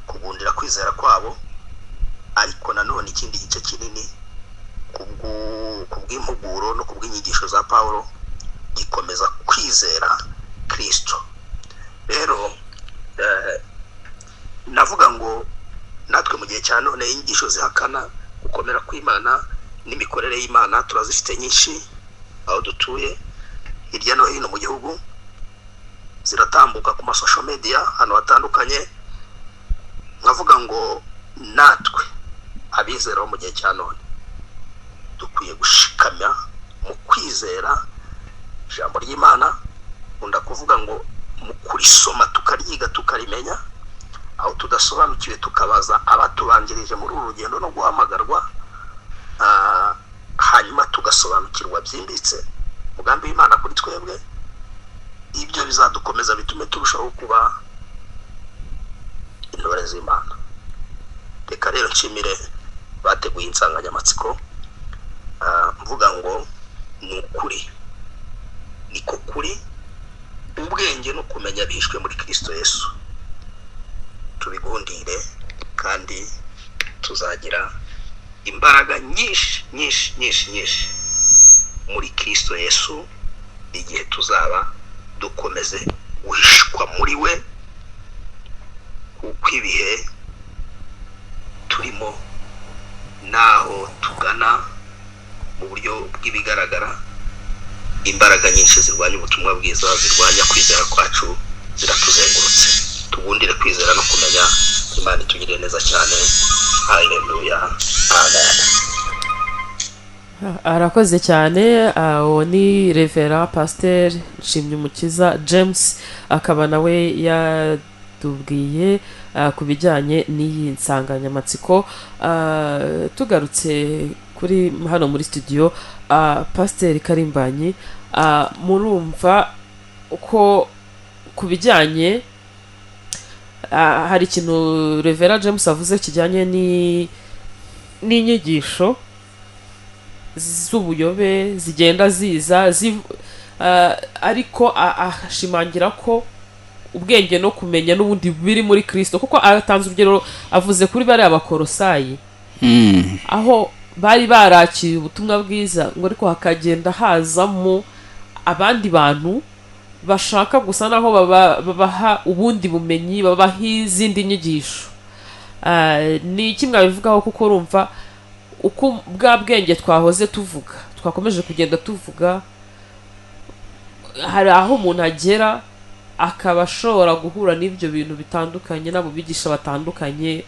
kugundira kwizera kwabo, Ariko nanone ikindi gice kinini, ku bw'impuguro no ku bw'inyigisho za Pawulo, gikomeza kwizera Kristo. Rero navuga ngo natwe mu gihe cya none, inyigisho zihakana gukomera kw'Imana n'imikorere y'Imana turazifite nyinshi aho dutuye hirya no hino mu gihugu, ziratambuka ku ma social media ahantu hatandukanye. Nkavuga ngo natwe abizera bo mu gihe cya none dukwiye gushikamya mu kwizera ijambo ry'Imana. Nkunda kuvuga ngo mu kurisoma, tukaryiga, tukarimenya, aho tudasobanukiwe tukabaza abatubanjirije muri uru rugendo no guhamagarwa, hanyuma tugasobanukirwa byimbitse umugambi w'Imana kuri twebwe. Ibyo bizadukomeza, bitume turushaho kuba intore z'Imana. Reka rero nshimire bateguye insanganyamatsiko, mvuga ngo ni ukuri, niko kuri, ubwenge no kumenya bihishwe muri Kristo Yesu. Tubigundire kandi tuzagira imbaraga nyinshi nyinshi nyinshi nyinshi muri Kristo Yesu igihe tuzaba dukomeze guhishwa muri we, kuko ibihe turimo n'aho tugana mu buryo bw'ibigaragara, imbaraga nyinshi zirwanya ubutumwa bwiza, zirwanya kwizera kwacu, ziratuzengurutse. Tugundire kwizera no kumenya. Imana itugirire neza cyane. Haleluya, amen. Arakoze cyane. Uwo ni Reverend Pasiteri Nshimyumukiza James, akaba nawe yatubwiye ku bijyanye n'iyi nsanganyamatsiko. Tugarutse kuri hano muri studio, Pasiteri Karimbanyi, murumva ko ku bijyanye hari ikintu Reverend James avuze kijyanye n'inyigisho z'ubuyobe zigenda ziza, ariko ashimangira ko ubwenge no kumenya n'ubundi biri muri Kirisito, kuko atanze urugero, avuze kuri bariya Bakorosayi, aho bari barakiriye ubutumwa bwiza ngo, ariko hakagenda hazamo abandi bantu bashaka gusa naho babaha ubundi bumenyi, babaha izindi nyigisho. Ni iki mwabivugaho? Kuko urumva uko bwa bwenge twahoze tuvuga, twakomeje kugenda tuvuga, hari aho umuntu agera akaba ashobora guhura n'ibyo bintu bitandukanye n'abo bigisha batandukanye,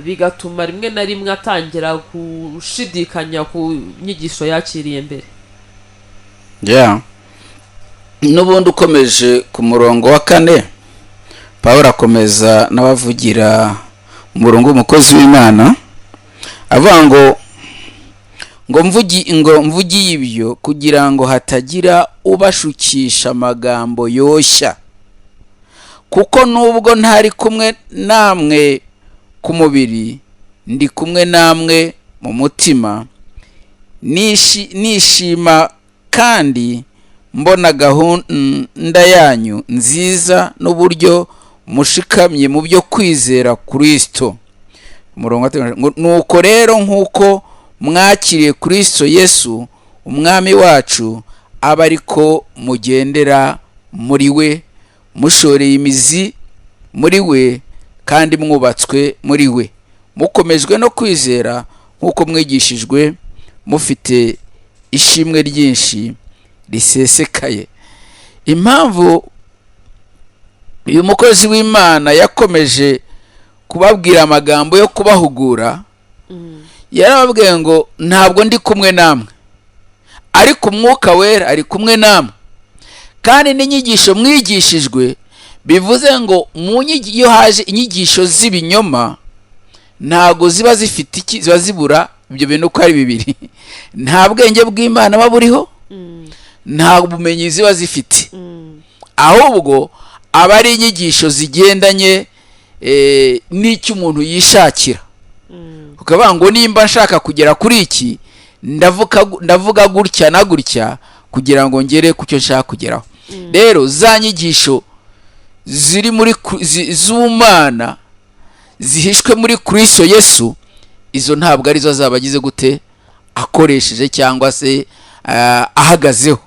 bigatuma rimwe na rimwe atangira gushidikanya ku nyigisho yakiriye mbere. Yeah. N'ubundi ukomeje ku murongo wa 4, Paul akomeza n'abavugira umurongo w'umukozi w'Imana, avuga ngo mvugiye ibyo kugira ngo hatagira ubashukisha amagambo yoshya, kuko nubwo ntari kumwe namwe ku mubiri, ndi kumwe namwe mu mutima, nishima kandi mbona gahunda yanyu nziza n'uburyo mushikamye mu byo kwizera Kristo. Umurongo wa 5 ngo: "Nuko rero nk'uko mwakiriye Kristo Yesu Umwami wacu, abe ariko mugendera muri we, mushoreye imizi muri we kandi mwubatswe muri we, mukomejwe no kwizera nk'uko mwigishijwe, mufite ishimwe ryinshi risesekaye." Impamvu uyu mukozi w'Imana yakomeje kubabwira amagambo yo kubahugura, yarababwiye ngo: "Ntabwo ndi kumwe namwe, ariko Umwuka Wera ari kumwe namwe, kandi n'inyigisho mwigishijwe." Bivuze ngo iyo haje inyigisho z'ibinyoma, ntabwo ziba zifite iki, ziba zibura ibyo bintu uko ari bibiri: nta bwenge bw'Imana buba buriho, nta bumenyi ziba zifite, ahubwo aba ari inyigisho zigendanye n'icyo umuntu yishakira. Ukavuga ngo: "Nimba nshaka kugera kuri iki, ndavuga gutya na gutya kugira ngo ngere ku cyo nshaka kugeraho." Rero za nyigisho ziri muri z'Umana zihishwe muri Kristo Yesu. Izo ntabwo arizo azaba agize gute, akoresheje cyangwa se ahagazeho.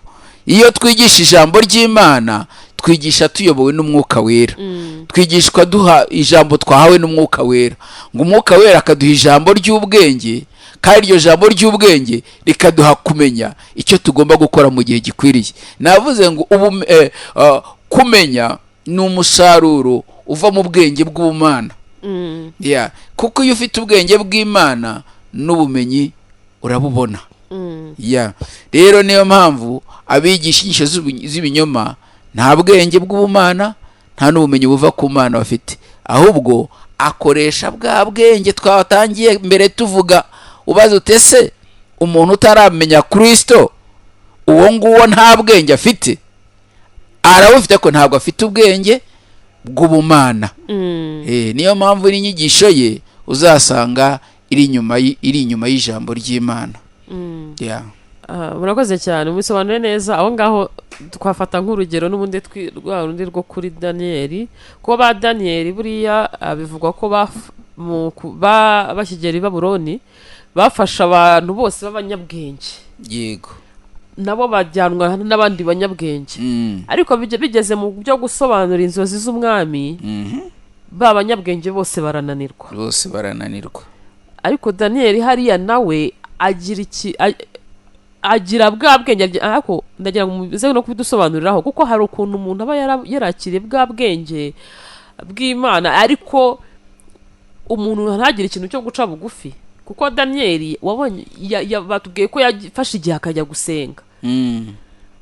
Iyo twigisha ijambo ry'Imana, twigisha tuyobowe n'Umwuka Wera, twigishwa duha ijambo twahawe n'Umwuka Wera, ngo Umwuka Wera akaduha ijambo ry'ubwenge, kandi iryo jambo ry'ubwenge rikaduha kumenya icyo tugomba gukora mu gihe gikwiriye. Navuze ngo ubu kumenya ni umusaruro uva mu bwenge bw'ubumana. Yeah. Kuko iyo ufite ubwenge bw'Imana, n'ubumenyi urabubona. Yeah. Rero niyo mpamvu abigisha inyigisho z'ibinyoma nta bwenge bw'ubumana, nta n'ubumenyi buva ku Mana bafite, ahubwo akoresha bwa bwenge twatangiye mbere tuvuga. Ubaza utese umuntu utaramenya Kirisito, uwo nguwo nta bwenge afite? Arabufite, ko ntabwo afite ubwenge bw'ubumana. Niyo mpamvu n'inyigisho ye uzasanga iri inyuma y'ijambo ry'Imana. Yeah. Ah, murakoze cyane, mubisobanuye neza. Aho ngaho twafata nk'urugero n'ubundi rwa rundi rwo kuri Daniyeli, kuko ba Daniyeli buriya bivugwa ko bakigera i Babuloni bafashe abantu bose b'abanyabwenge, nabo bajyanwa n'abandi banyabwenge, ariko bigeze mu byo gusobanura inzozi z'umwami, ba banyabwenge bose barananirwa. Bose barananirwa. Ariko Daniyeli hariya nawe agira iki? Agira bwa bwenge, ariko ndagira ngo muze no kubidusobanuriraho, kuko hari ukuntu umuntu aba yarakiriye bwa bwenge bw'Imana, ariko umuntu ntagire ikintu cyo guca bugufi. Kuko Daniyeli wabonye batubwiye ko yafashe igihe akajya gusenga.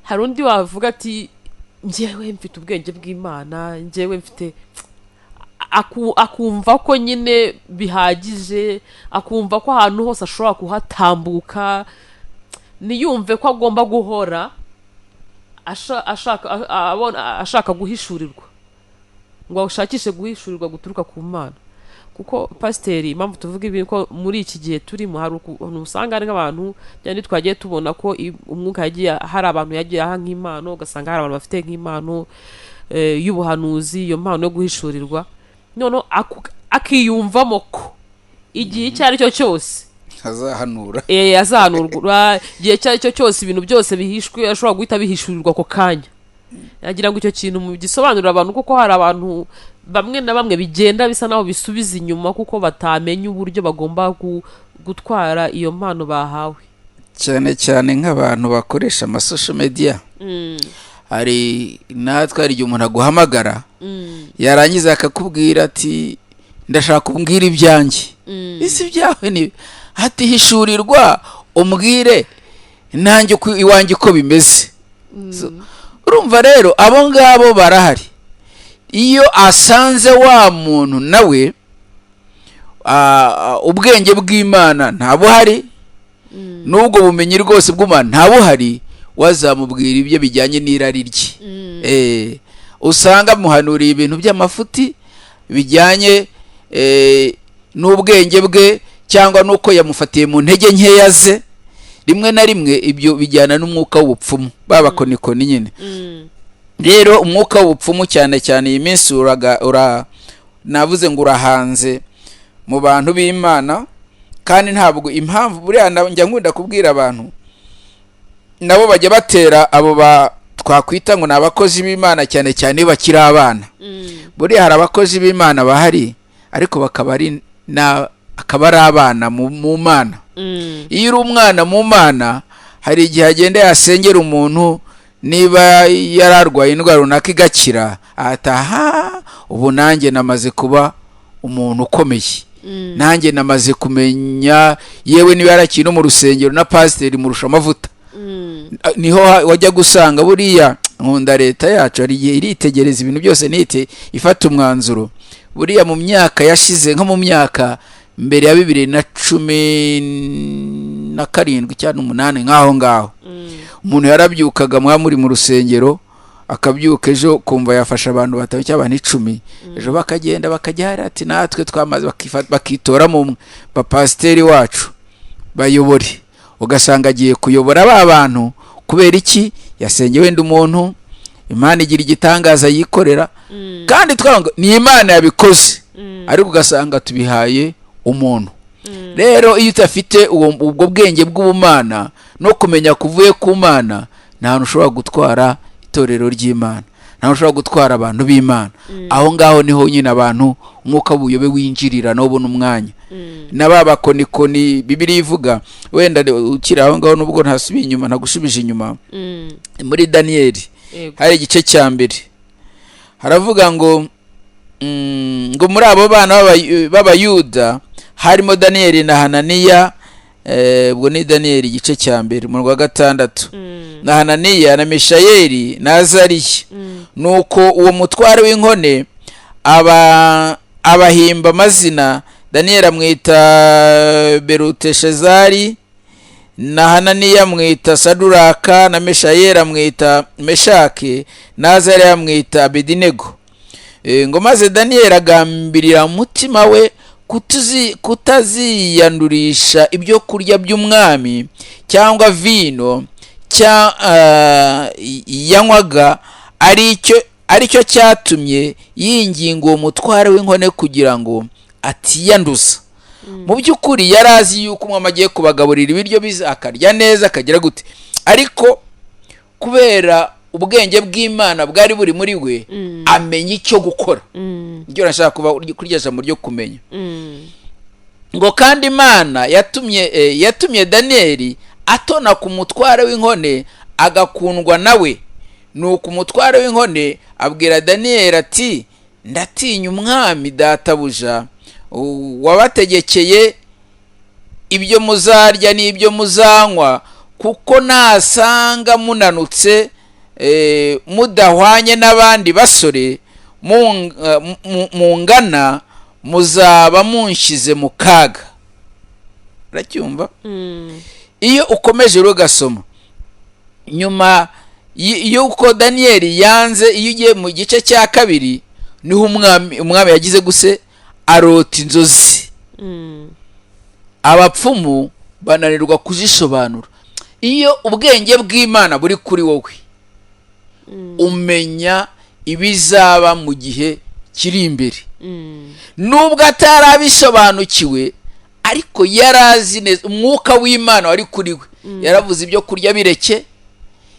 Hari undi wavuga ati: "Njyewe mfite ubwenge bw'Imana, njyewe mfite," akumva ko nyine bihagije, akumva ko ahantu hose ashobora kuhatambuka, ntiyumve ko agomba guhora ashaka guhishurirwa, ngo ashakishe guhishurirwa guturuka ku Mana. Kuko pasiteri, impamvu tuvuga ibi, ko muri iki gihe turimo hari ukuntu usanga hari nk'abantu byandi twagiye tubona ko umwuka yagiye, hari abantu yagiye aha nk'impano, ugasanga hari abantu bafite nk'impano y'ubuhanuzi, iyo mpano yo guhishurirwa, noneho akiyumvamo ko igihe icyo ari cyo cyose azahanura. Azahanurwa igihe icyo ari cyo cyose, ibintu byose bihishwe ashobora guhita bihishurirwa ako kanya. Yagira ngo icyo kintu mu gisobanurira abantu, kuko hari abantu bamwe na bamwe bigenda bisa naho bisubiza inyuma, kuko batamenya uburyo bagomba gutwara iyo mpano bahawe. Cyane cyane nk'abantu bakoresha ama social media. Hari natwe, hari igihe umuntu aguhamagara, yarangiza akakubwira ati: "Ndashaka kumbwira ibyanjye." Isi ibyawe ni ati: "Hishurirwa umbwire nanjye uko iwanjye uko bimeze." So, urumva rero abo ngabo barahari. Iyo asanze wa muntu nawe ubwenge bw'Imana ntabuhari, n'ubwo bumenyi rwose bw'Imana ntabuhari, wazamubwira ibyo bijyanye n'irari rye. Usanga amuhanuriye ibintu by'amafuti bijyanye n'ubwenge bwe, cyangwa n'uko yamufatiye mu ntege nkeya ze. Rimwe na rimwe ibyo bijyana n'umwuka w'ubupfumu, babakonikoni nyine. Rero umwuka w'ubupfumu cyane cyane iyi minsi navuze ngo urahanze mu bantu b'Imana. Kandi ntabwo impamvu buriya njya nkunda kubwira abantu, nabo bajya batera abo ba twakwita ngo ni abakozi b'Imana, cyane cyane iyo bakiri abana. Buriya hari abakozi b'Imana bahari, ariko bakaba ari na akaba ari abana mu Mana. Iyo uri umwana mu Mana, hari igihe agenda yasengera umuntu, niba yari arwaye indwara runaka igakira, ataha: "Ubu nanjye namaze kuba umuntu ukomeye, nanjye namaze kumenya." Yewe, niba yarakiye no mu rusengero, na pasiteri murusha amavuta. Niho wajya gusanga buriya nkunda leta yacu, hari igihe iritegereza ibintu byose ntihite ifata umwanzuro. Buriya mu myaka yashize, nko mu myaka mbere ya 2017 cyangwa 8, nk'aho ngaho, umuntu yarabyukaga, mwaba muri mu rusengero, akabyuka ejo kumva yafasha abantu batanu cyangwa abantu 10, ejo bakagenda bakajya hariya ati: "Natwe twamaze," bakitoramo umwe, bapasiteri wacu bayobore. Ugasanga agiye kuyobora ba bantu. Kubera iki? Yasengeye wenda umuntu, Imana igira igitangaza yikorera, kandi twanga ni Imana yabikoze, ariko ugasanga tubihaye umuntu. Rero iyo udafite ubwo bwenge bw'ubumana no kumenya kuvuye ku Mana, nta hantu ushobora gutwara itorero ry'Imana, nta hantu ushobora gutwara abantu b'Imana. Aho ngaho niho nyine abantu umwuka w'ubuyobe winjirira, nawo ubona umwanya na ba bakonikoni Bibiliya ivuga. Wenda ukiri aho ngaho, nubwo ntasubiye inyuma, ntagushubije inyuma, muri Daniyeli hari igice cya mbere, haravuga ngo ngo muri abo bana b'Abayuda harimo Daniyeli na Hananiya. Ubwo ni Daniyeli igice cya mbere, umurongo wa 6. Na Hananiya na Mishayeli na Azariya. Nuko uwo mutware w'inkone aba abahimba amazina: Daniyeli amwita Beruteshezari, na Hananiya amwita Saduraka, na Meshayeli amwita Meshake, na Azariya amwita Abedinego. Ngo maze Daniyeli agambirira mu mutima we kutaziyandurisha ibyo kurya by'umwami cyangwa vino yanywaga, aricyo cyatumye yinginga uwo mutware w'inkone kugira ngo atiyanduza. Mu by'ukuri yari azi yuko umwami agiye kubagaburira ibiryo biza, akarya neza, akagira gute, ariko kubera ubwenge bw'Imana bwari buri muri we, amenya icyo gukora. Nibyo nashaka kuba kuri iryo jambo ryo kumenya. Ngo kandi Imana yatumye Daniyeli atona ku mutware w'inkone, agakundwa nawe. Nuko umutware w'inkone abwira Daniyeli ati: "Ndatinya umwami databuja, wabategekeye ibyo muzarya n'ibyo muzanywa, kuko nasanga munanutse, mudahwanye n'abandi basore mungana, muzaba munshyize mu kaga." Uracyumva? Iyo ukomeje rero ugasoma nyuma y'uko Daniyeli yanze, iyo ugiye mu gice cya kabiri, niho umwami yagize guse arota inzozi, abapfumu bananirwa kuzisobanura. Iyo ubwenge bw'Imana buri kuri wowe, umenya ibizaba mu gihe kiri imbere. Nubwo atari abisobanukiwe, ariko yari azi neza umwuka w'Imana wari kuri we. Yaravuze: "Ibyo kurya bireke,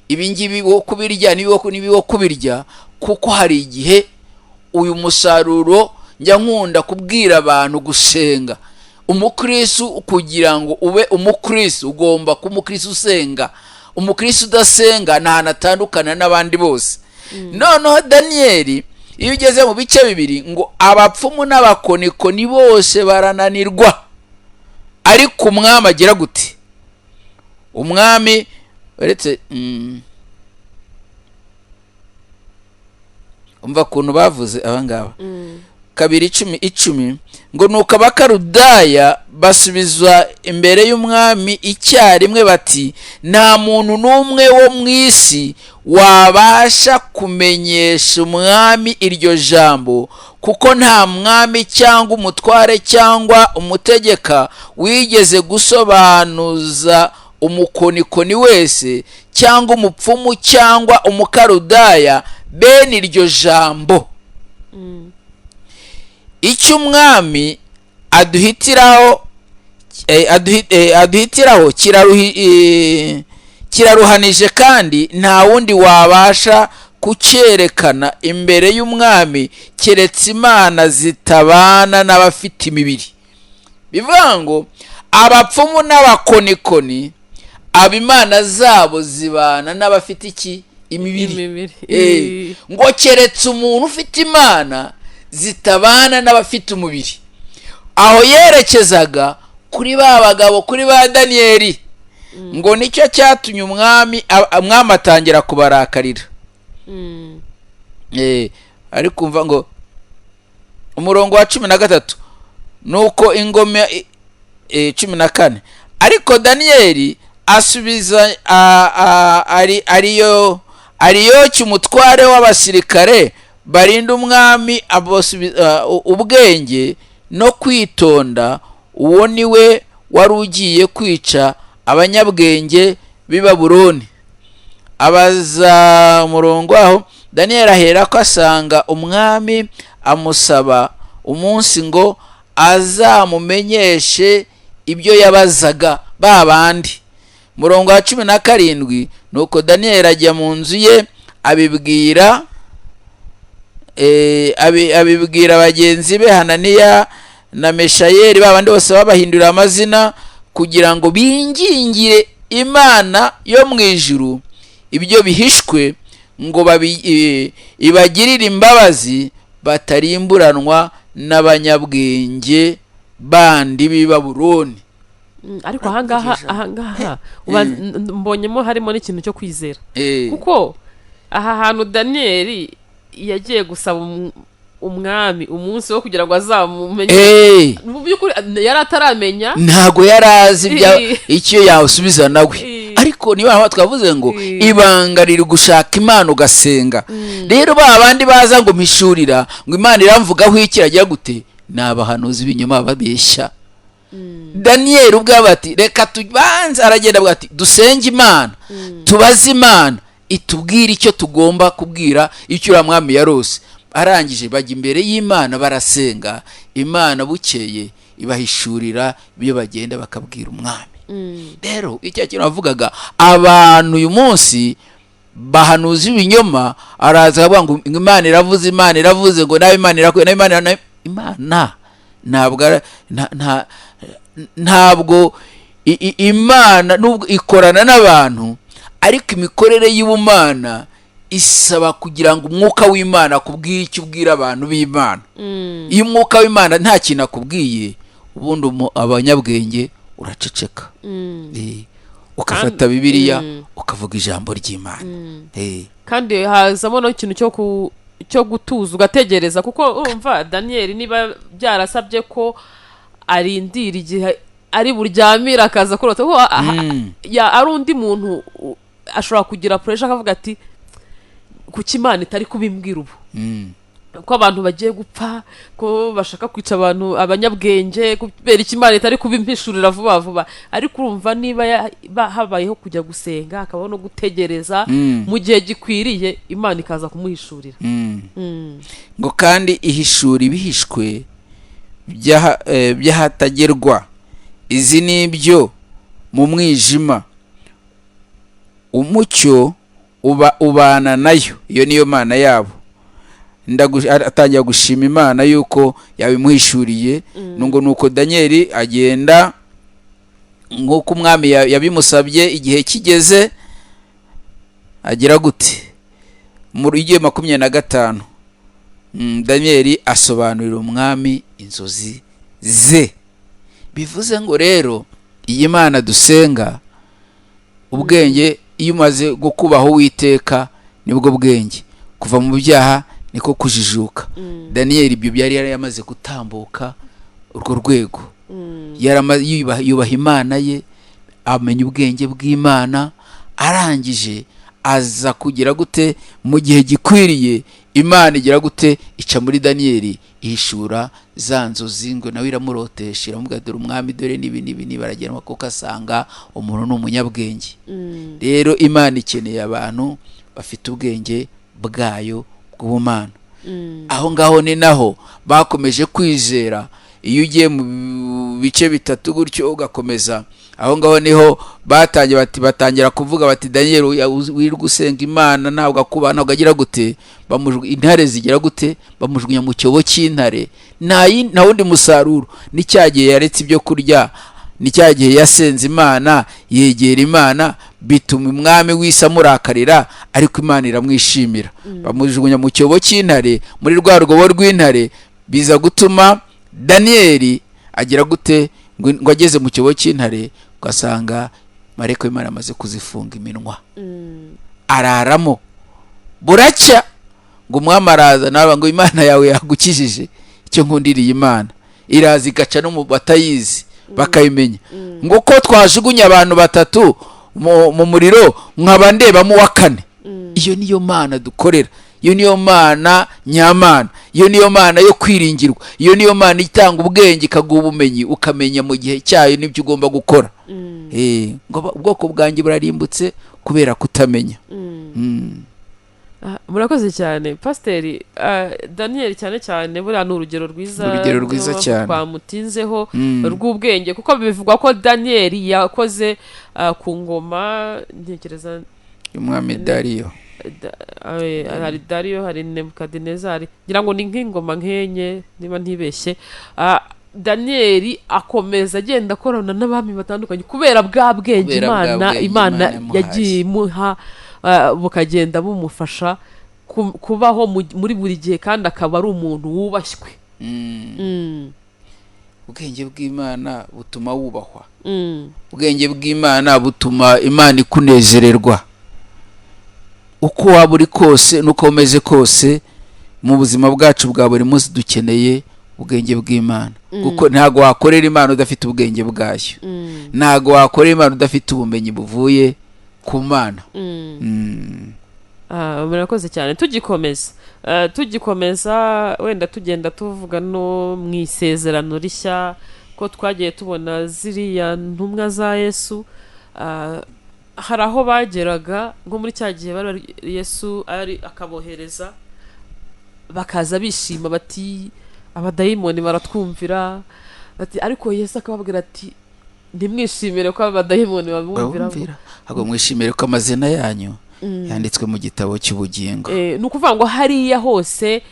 ibi ngibi wo kubirya n'ibi wo kubirya," kuko hari igihe uyu musaruro. Njya nkunda kubwira abantu gusenga. Umukristu, kugira ngo ube umukristu, ugomba kuba umukristu usenga. Umukristu udasenga nta hantu atandukana n'abandi bose. Noneho Daniyeli, iyo ugeze mu bice 2, ngo abapfumu n'abakonikoni bose barananirwa, ariko umwami agira gute? Umwami uretse umva ukuntu bavuze abangaba, 2:10, ngo nuko Abakarudaya basubizwa imbere y'umwami icyarimwe bati: "Nta muntu n'umwe wo mu isi wabasha kumenyesha umwami iryo jambo, kuko nta mwami cyangwa umutware cyangwa umutegeka wigeze gusobanuza umukonikoni wese cyangwa umupfumu cyangwa umukarudaya bene iryo jambo. Icyo umwami aduhitiraho kiraruhanije, kandi nta wundi wabasha kucyerekana imbere y'umwami keretse imana zitabana n'abafite imibiri." Bivuga ngo abapfumu n'abakonikoni, aba imana zabo zibana n'abafite iki? Imibiri. Imibiri. Ngo keretse umuntu ufite imana zitabana n'abafite umubiri. Aho yerekezaga kuri ba bagabo, kuri ba Daniyeli. Ngo nicyo cyatumye umwami atangira kubarakarira. Ariko umva ngo umurongo wa 13, nuko ingoma 14: ariko Daniyeli asubiza ariyo Ariyoki, umutware w'abasirikare barinda umwami, ubwenge no kwitonda, uwo ni we wari ugiye kwica abanyabwenge b'i Babuloni. Abaza umurongo aho Daniyeli ahera ko asanga umwami, amusaba umunsi ngo azamumenyeshe. Ibyo yabazaga ba bandi. Murongo wa 17: nuko Daniyeli ajya mu nzu ye, abibwira bagenzi be Hananiya na Meshayeli, ba bandi bose babahindurira amazina, kugira ngo bingingire Imana yo mu ijuru ibyo bihishwe, ngo ibagirire imbabazi, batarimburanwa n'abanyabwenge bandi b'i Babuloni. Ariko ahangaha Ijambo. Ahangaha mbonyemo harimo n'ikintu cyo kwizera, kuko aha hantu Daniyeli yagiye gusaba umwami umunsi wo kugira ngo azamumenye. Mu by'ukuri yari ataramenya. Ntago yari azi icyo yasubiza nawe. Ariko niba aho twavuze ngo ibanga riri gushaka Imana, ugasenga. Rero ba bandi baza ngo mpishurira, ngo Imana iramvugaho iki, iragira gute, ni abahanuzi b'inyuma babeshya. Daniyeli ubwabo ati: "Reka tubanze." Aragenda avuga ati: "Dusenge Imana, tubaze Imana itubwire icyo tugomba kubwira icyo uriya mwami yarose." Arangije bajya imbere y'Imana, barasenga Imana, bukeye ibahishurira ibyo bagenda bakabwira umwami. Rero icyo kintu bavugaga, abantu uyu munsi bahanuza ibinyoma, araza akavuga ngo Imana iravuze, Imana iravuze ngo nawe Imana irakuye, nawe Imana Imana ntabwo ntabwo Imana nubwo ikorana n'abantu, ariko imikorere y'ubumana isaba kugira ngo umwuka w'Imana akubwire icyo ubwira abantu b'Imana. Iyo umwuka w'Imana nta kintu akubwiye, ubundi abanyabwenge uraceceka, ugafata Bibiliya, ukavuga ijambo ry'Imana. Kandi hazamo n'ikintu cyo gutuza, ugategereza, kuko urumva Daniyeli niba byarasabye ko arindira igihe ari buryamire akaza kurota, kuko ari undi muntu ashobora kugira pressure, akavuga ati: "Kuki Imana itari kubimbwira ubu, ko abantu bagiye gupfa, ko bashaka kwica abantu abanyabwenge, kubera iki Imana itari kubimpishurira vuba vuba?" Ariko urumva niba habayeho kujya gusenga, hakabaho no gutegereza, mu gihe gikwiriye Imana ikaza kumuhishurira. Ngo kandi ihishura ibihishwe by'ahatagerwa, izi ni ibyo mu mwijima, umucyo uba ubana nayo. Iyo niyo Mana yabo. Atangira gushima Imana yuko yabimuhishuriye. Ngo nuko Daniyeli agenda nk'uko umwami yabimusabye. Igihe kigeze agira gute? Muri igihe 25, Daniyeli asobanurira umwami inzozi ze. Bivuze ngo rero iyi Mana dusenga, ubwenge, iyo umaze gukubaho Uwiteka nibwo bwenge, kuva mu byaha niko kujijuka. Daniyeli ibyo byari yaramaze gutambuka urwo rwego. Yubaha Imana ye, amenya ubwenge bw'Imana. Arangije aza kugira gute? Mu gihe gikwiriye Imana igira gute? Ica muri Daniyeli, ihishura za nzozi, ngo nawe iramurotesha, iramubwira: "Dore umwami, dore n'ibi n'ibi n'ibi." Aragenda kuko asanga umuntu ni umunyabwenge. Rero Imana ikeneye abantu bafite ubwenge bwayo bw'ubumana. Aho ngaho ni naho bakomeje kwizera. Iyo ugiye mu bice bitatu gutyo ugakomeza, aho ngaho niho batangiye bati, batangira kuvuga bati: "Daniyeli wirirwa usenga Imana, ntabwo akubaha, ntabwo agira gute." Intare zigira gute? Bamujugunya mu cyobo cy'intare. Nta wundi musaruro. Ni cya gihe yaretse ibyo kurya, ni cya gihe yasenze Imana, yegera Imana, bituma umwami w'isi amurakarira, ariko Imana iramwishimira. Bamujugunya mu cyobo cy'intare, muri rwa rwobo rw'intare, biza gutuma Daniyeli agira gute? Ngo ageze mu cyobo cy'intare, ugasanga marayika w'Imana amaze kuzifunga iminwa. Araramo, buracya ngo umwami araza, nawe ngo: "Imana yawe yagukijije." Icyo nkundiriye Imana, iraza igaca no mu batayizi bakayimenya. Ngo ko twajugunye abantu batatu mu muriro, nkaba ndebamo uwa kane. Iyo niyo Mana dukorera, iyo niyo Mana nyamana, iyo niyo Mana yo kwiringirwa, iyo niyo Mana itanga ubwenge, ikaguha ubumenyi, ukamenya mu gihe cyayo n'ibyo ugomba gukora. Ngo ubwoko bwanjye burarimbutse kubera kutamenya. Ah, murakoze cyane pasiteri. Daniel cyane cyane buriya ni urugero rwiza. Urugero rwiza niyo cyane. Twamutinzeho rw'ubwenge, kuko bivugwa ko Daniel yakoze ku ngoma, ntekereza Umwami Dariyo. Hari Dariyo, hari Nebukadinezari, ngira ngo ni nk'ingoma nk'enye niba ntibeshye. Daniel akomeza agenda akorana n'abami batandukanye kubera bwa bwenge Kubera bwa Imana bwenge Imana Imana yamuhaye. yagiye imuha, bukagenda bumufasha kubaho muri buri gihe, kandi akaba ari umuntu wubashywe. Ubwenge bw'Imana butuma wubahwa. Ubwenge bw'Imana butuma Imana ikunezererwa uko waba uri kose n'uko umeze kose. Mu buzima bwacu bwa buri munsi dukeneye ubwenge bw'Imana, kuko ntabwo wakorera Imana udafite ubwenge bwayo. Ntabwo wakorera Imana udafite ubumenyi buvuye ku Mana. Ah, murakoze cyane. Tugikomeza wenda tugenda tuvuga no mu Isezerano Rishya, ko twagiye tubona ziriya ntumwa za Yesu, hari aho bageraga nko muri cya gihe Yesu ari akabohereza, bakaza bishima bati: "Abadayimoni baratwumvira," bati, ariko Yesu akababwira ati: "Ntimwishimire ko abadayimoni babumvira." Babumvira, ahubwo mwishimire ko amazina yanyu yanditswe mu gitabo cy'ubugingo. Ni ukuvuga ngo hariya hose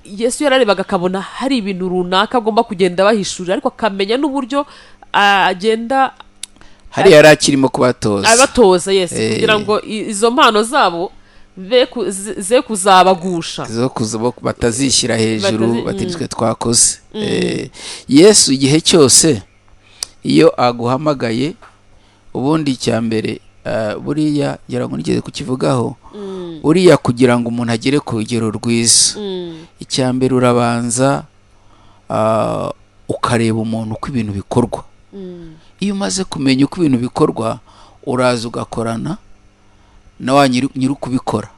Yesu yararebaga akabona hari ibintu runaka agomba kugenda bahishurira, ariko akamenya n'uburyo agenda Hariya yari akirimo kubatoza. Abatoza, yes. Kugira ngo izo mpano zabo ze kuzabagusha. Zo kuza bo batazishyira hejuru, bati: "Twe twakoze." Yesu igihe cyose iyo aguhamagaye, ubundi icya mbere, buriya ngira ngo nigeze kukivugaho, buriya kugira ngo umuntu agere ku rugero rwiza, icya mbere urabanza ukareba umuntu uko ibintu bikorwa. Iyo umaze kumenya uko ibintu bikorwa, uraza ugakorana na wa nyiri kubikora,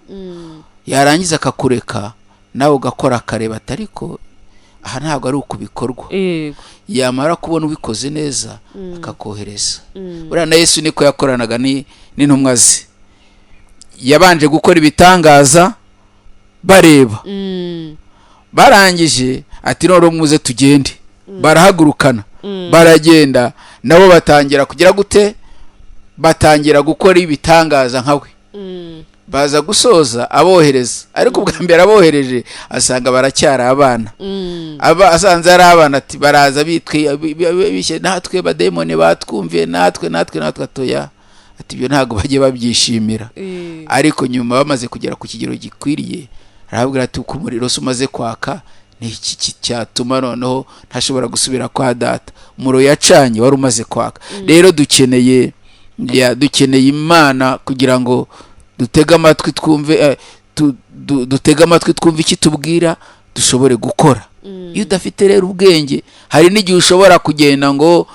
yarangiza akakureka nawe ugakora, akareba ati: "Ariko aha ntabwo ari uku bikorwa." Yamara kubona ubikoze neza, akakohereza. Buriya na Yesu niko yakoranaga n'intumwa ze. Yabanje gukora ibitangaza bareba, barangije ati: "Noneho muze tugende." Barahagurukana, baragenda, nabo batangira kugira gute? Batangira gukora ibitangaza nka we. Baza gusoza abohereza, ariko ubwa mbere abohereje asanga baracyari abana. Aba asanze ari abana, ati baraza bitwe bishye: "Natwe badayimoni batwumviye, natwe, natwe, natwe." Atoya, ati: "Ibyo ntabwo bajye babyishimira." Ariko nyuma bamaze kugera ku kigero gikwiriye, arababwira ati: "Uko umuriro se umaze kwaka, ni iki cyatuma noneho ntashobora gusubira kwa Data?" Umuriro yacanye wari umaze kwaka. Rero dukeneye Imana kugira ngo dutege amatwi twumve, dutege amatwi twumve icyo itubwira, dushobore gukora. Iyo udafite rero ubwenge, hari n'igihe ushobora kugenda ngo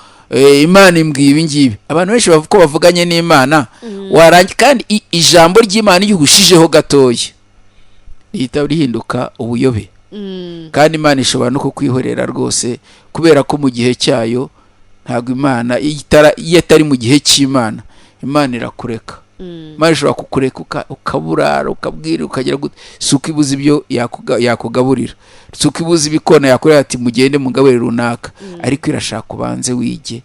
"Imana imbwiye ibi ngibi." Abantu benshi bavuga ko bavuganye n'Imana, warangi kandi ijambo ry'Imana iyo uhushijeho gatoya rihita rihinduka ubuyobe. Kandi Imana ishobora no kukwihorera rwose, kubera ko mu gihe cyayo ntabwo Imana iyo atari mu gihe cy'Imana, Imana irakureka. Imana ishobora kukureka ukaburara, ukabwira, ukagira gute. Si uko ibuze ibyo yakugaburira, si uko ibuze ibikona yakorera ati: "Mugende mugaburire runaka." Ariko irashaka ubanze wige,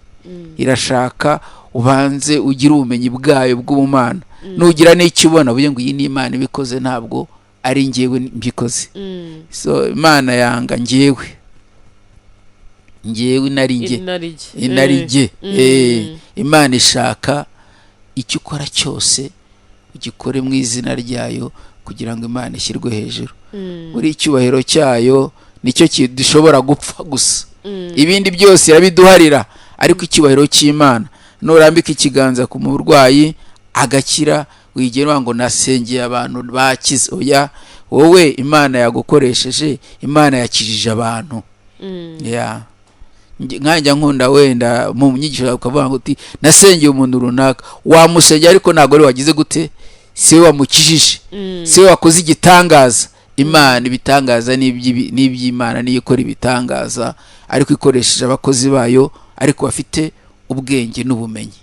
irashaka ubanze ugire ubumenyi bwayo bw'ubumana. Nugira n'icyo ubona, uvuge ngo: "Iyi ni Imana ibikoze, ntabwo ari njyewe mbikoze." So Imana yanga njyewe, njyewe inarijye. Inarijye. Inarijye. Imana ishaka icyo ukora cyose ugikore mu izina ryayo, kugira ngo Imana ishyirwe hejuru. Buri icyubahiro cyayo nicyo dushobora gupfa gusa. Ibindi byose irabiduharira, ariko icyubahiro cy'Imana, nurambika ikiganza ku murwayi agakira, wigera ngo "Nasengeye abantu bakize." Oya, wowe Imana yagukoresheje, Imana yakijije abantu. Ya. Nkanjya nkunda wenda mu nyigisho yawe ukavuga ngo uti: "Nasengeye umuntu runaka." Wamusengeye, ariko ntabwo ari wagize gute, si we wamukijije, si we wakoze igitangaza. Imana ibitangaza ni iby'Imana, niyo ikora ibitangaza, ariko ikoresheje abakozi bayo, ariko bafite ubwenge n'ubumenyi.